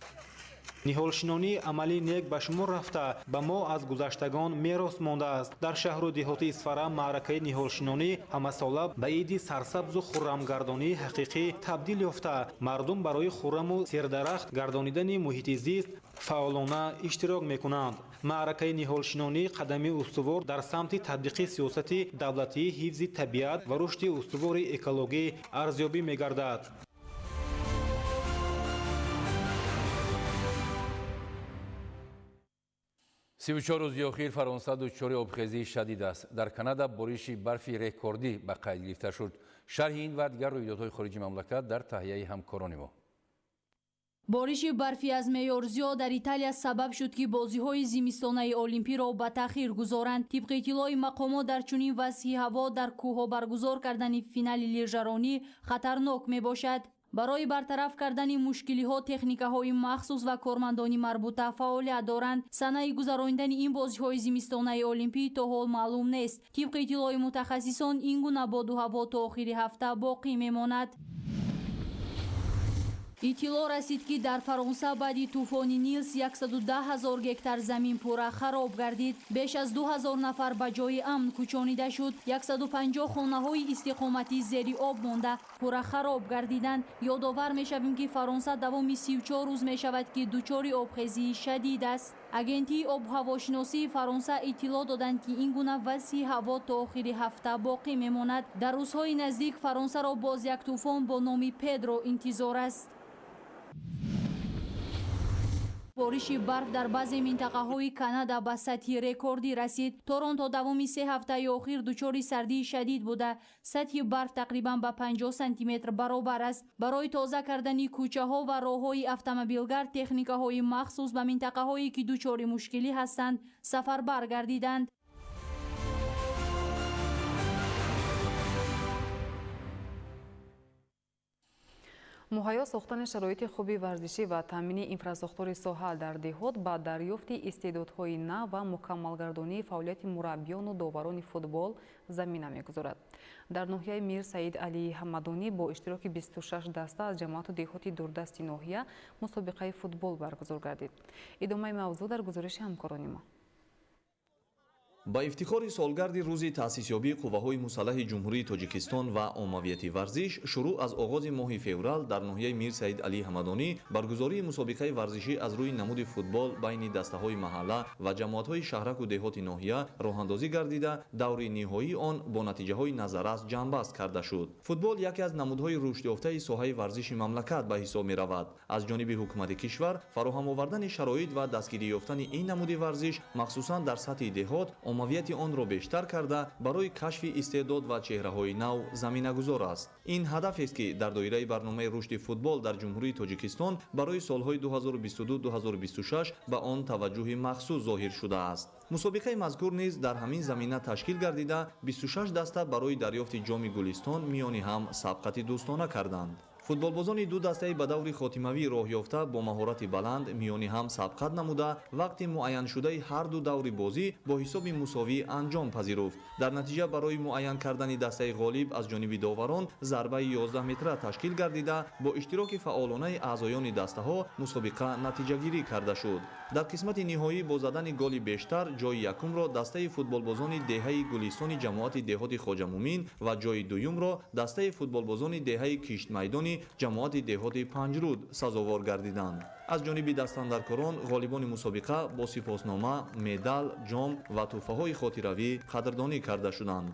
Ниҳолшинонӣ амали нек ба шумор рафта, ба мо аз гузаштагон мерос мондааст. Дар шаҳру деҳоти Исфара маъракаи ниҳолшинонӣ ҳамасола ба иди сарсабзу хуррамгардонии ҳақиқӣ табдил ёфта, мардум барои хурраму сердарахт гардонидани муҳити зист фаъолона иштирок мекунанд. Маъракаи ниҳолшинонӣ қадами устувор дар самти татбиқи сиёсати давлатии ҳифзи табиат ва рушди устувори экологӣ арзёбӣ мегардад. 34 рӯзи охир Фаронса дучори обхезии шадид аст. Дар Канада бориши барфи рекордӣ ба қайд гирифта шуд. Шарҳи ин ва дигар рӯйдодҳои хориҷи мамлакат дар таҳияи ҳамкорони мо. Бориши барфи аз меъёр зиёд дар Италия сабаб шуд, ки бозиҳои зимистонаи олимпиро ба таъхир гузоранд. Тибқи иттилои мақомот, дар чунин вазъи ҳаво дар кӯҳҳо баргузор кардани финали лижаронӣ хатарнок мебошад. Барои бартараф кардани мушкилиҳо техникаҳои махсус ва кормандони марбута фаъолият доранд. Санаи гузаронидани ин бозиҳои зимистонаи олимпӣ то ҳол маълум нест. Тибқи иттилои мутахассисон, ин гуна боду ҳаво то охири ҳафта боқӣ мемонад. Иттилоъ расид, ки дар Фаронса баъди тӯфони Нилс 110 ҳазор гектар замин пурра хароб гардид. Беш аз 2000 нафар ба ҷои амн кӯчонида шуд. 150 хонаҳои истиқоматӣ зери об монда пурра хароб гардиданд. Ёдовар мешавем, ки Фаронса давоми 34 рӯз мешавад, ки дучори обхезии шадид аст. Агентии обҳавошиносии Фаронса иттилоъ доданд, ки ин гуна вазъи ҳаво то охири ҳафта боқӣ мемонад. Дар рӯзҳои наздик Фаронсаро боз як тӯфон бо номи Педро интизор аст. Бориши барф дар баъзе минтақаҳои Канада ба сатҳи рекордӣ расид. Торонто давоми 3 ҳафтаи охир дучори сардии шадид буда, сатҳи барф тақрибан ба 50 сантиметр баробар аст. Барои тоза кардани кӯчаҳо ва роҳҳои автомобилгард техникаҳои махсус ба минтақаҳое, ки дучори мушкилӣ ҳастанд, сафарбар гардиданд. Муҳайё сохтани шароити хуби варзишӣ ва таъмини инфрасохтори соҳа дар деҳот ба дарёфти истеъдодҳои нав ва мукаммалгардонии фаъолияти мураббиёну доварони футбол замина мегузорад. Дар ноҳияи Мир Саид Алии Ҳамадонӣ бо иштироки 26 даста аз ҷамоату деҳоти дурдасти ноҳия мусобиқаи футбол баргузор гардид. Идомаи мавзӯъ дар гузориши ҳамкорони мо. Ба ифтихори солгарди рӯзи таъсисёбии қувваҳои мусаллаҳи Ҷумҳурии Тоҷикистон ва оммавияти варзиш, шурӯъ аз оғози моҳи феврал дар ноҳияи Мир Саид Алии Ҳамадонӣ баргузории мусобиқаи варзишӣ аз рӯи намуди футбол байни дастаҳои маҳалла ва ҷамоатҳои шаҳраку деҳоти ноҳия роҳандозӣ гардида, даври ниҳоии он бо натиҷаҳои назаррас ҷамъбаст карда шуд. Футбол яке аз намудҳои рушдёфтаи соҳаи варзиши мамлакат ба ҳисоб меравад. Аз ҷониби ҳукумати кишвар фароҳам овардани шароит ва дастгирӣ ёфтани ин намуди варзиш, махсусан дар сатҳи деҳот, оммавияти онро бештар карда, барои кашфи истеъдод ва чеҳраҳои нав заминагузор аст. Ин ҳадафест, ки дар доираи барномаи рушди футбол дар Ҷумҳурии Тоҷикистон барои солҳои 2022-2026 ба он таваҷҷӯҳи махсус зоҳир шудааст. Мусобиқаи мазкур низ дар ҳамин замина ташкил гардида, 26 даста барои дарёфти ҷоми Гулистон миёни ҳам сабқати дӯстона карданд. Футболбозони ду дастаи ба даври хотимавӣ роҳ ёфта бо маҳорати баланд миёни ҳам сабқат намуда, вақти муайяншудаи ҳар ду даври бозӣ бо ҳисоби мусовӣ анҷом пазируфт. Дар натиҷа барои муайян кардани дастаи ғолиб аз ҷониби доварон зарбаи 11 метра ташкил гардида, бо иштироки фаъолонаи аъзоёни дастаҳо мусобиқа натиҷагирӣ карда шуд. Дар қисмати ниҳоӣ бо задани голи бештар ҷои якумро дастаи футболбозони деҳаи Гулистони ҷамоати деҳоти Хоҷамумин ва ҷои дуюмро дастаи футболбозони деҳаи Киштмайдони ҷамоати деҳоти Панҷруд сазовор гардиданд. Аз ҷониби дастандаркорон ғолибони мусобиқа бо сипоснома, медал, ҷом ва тӯҳфаҳои хотиравӣ қадрдонӣ карда шуданд.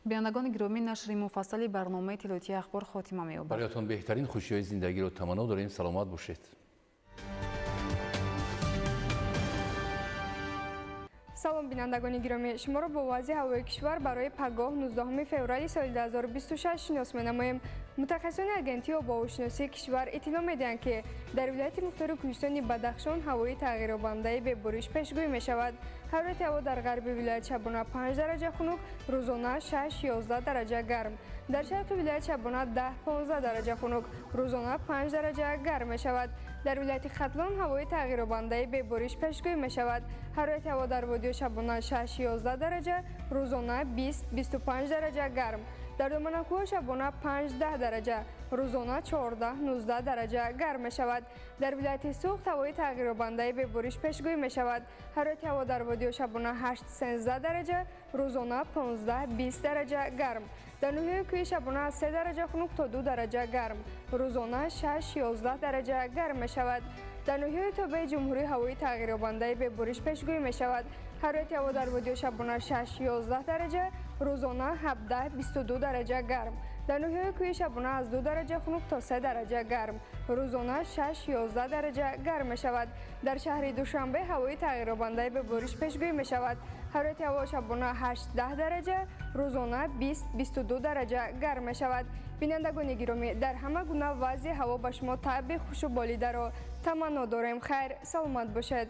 Бинандагони гиромӣ, нашри муфассали барномаи иттилоотии Ахбор хотима меёбад. Бароятон беҳтарин хушиҳои зиндагиро таманно дорем. Саломат бошед. Салом, бинандагони гиромӣ, шуморо бо вазъи ҳавои кишвар барои пагоҳ 19 феврали соли 2026 шинос менамоем. Мутахассисони агентии обуҳавошиносии кишвар иттилоъ медиҳанд, ки дар вилояти мухтори кӯҳистони Бадахшон ҳавои тағйирёбандаи бебориш пешгӯӣ мешавад. Ҳарорати ҳаво дар ғарби вилоят шабона 5 дараҷа хунук, рӯзона 6-11 дараҷа гарм. Дар шарқи вилоят шабона 10-15 дараҷа хунук, рӯзона 5 дараҷа гарм мешавад. Дар вилояти Хатлон ҳавои тағйирёбандаи бебориш пешгӯӣ мешавад. Ҳарорати ҳаво дар водиё шабона 6-11 дараҷа, рӯзона 20-25 дараҷа гарм. Дар доманакӯҳ шабона 5-10 дараҷа, рӯзона 14-19 дараҷа гарм мешавад. Дар вилояти Суғд ҳавои тағйирёбандаи бебориш пешгӯӣ мешавад. Ҳарорати ҳаво дар водиҳо шабона 8-13 дараҷа, рӯзона 15-20 дараҷа гарм. Дар ноҳияи кӯҳи шабона аз 3 дараҷа хунук то 2 дараҷа гарм, рӯзона 6-11 дараҷа гарм мешавад. Дар ноҳияи тобеи ҷумҳурӣ ҳавои тағйирёбандаи бебориш пешгӯӣ мешавад. Ҳарорати ҳаво дар водиҳо шабона 6-11 дараҷа, рӯзона 17-22 дараҷа гарм. Дар ноҳияи кӯҳи шабона аз 2 дараҷа хунук то 3 дараҷа гарм, рӯзона 6-11 дараҷа гарм мешавад. Дар шаҳри Душанбе ҳавои тағйирёбандаи бебориш пешгӯӣ мешавад. Ҳарорати ҳаво шабона 8-10 дараҷа, рӯзона 20-22 дараҷа гарм мешавад. Бинандагони гиромӣ, дар ҳама гуна вазъи ҳаво ба шумо таъби хушу болидаро таманно дорем. Хайр, саломат бошед.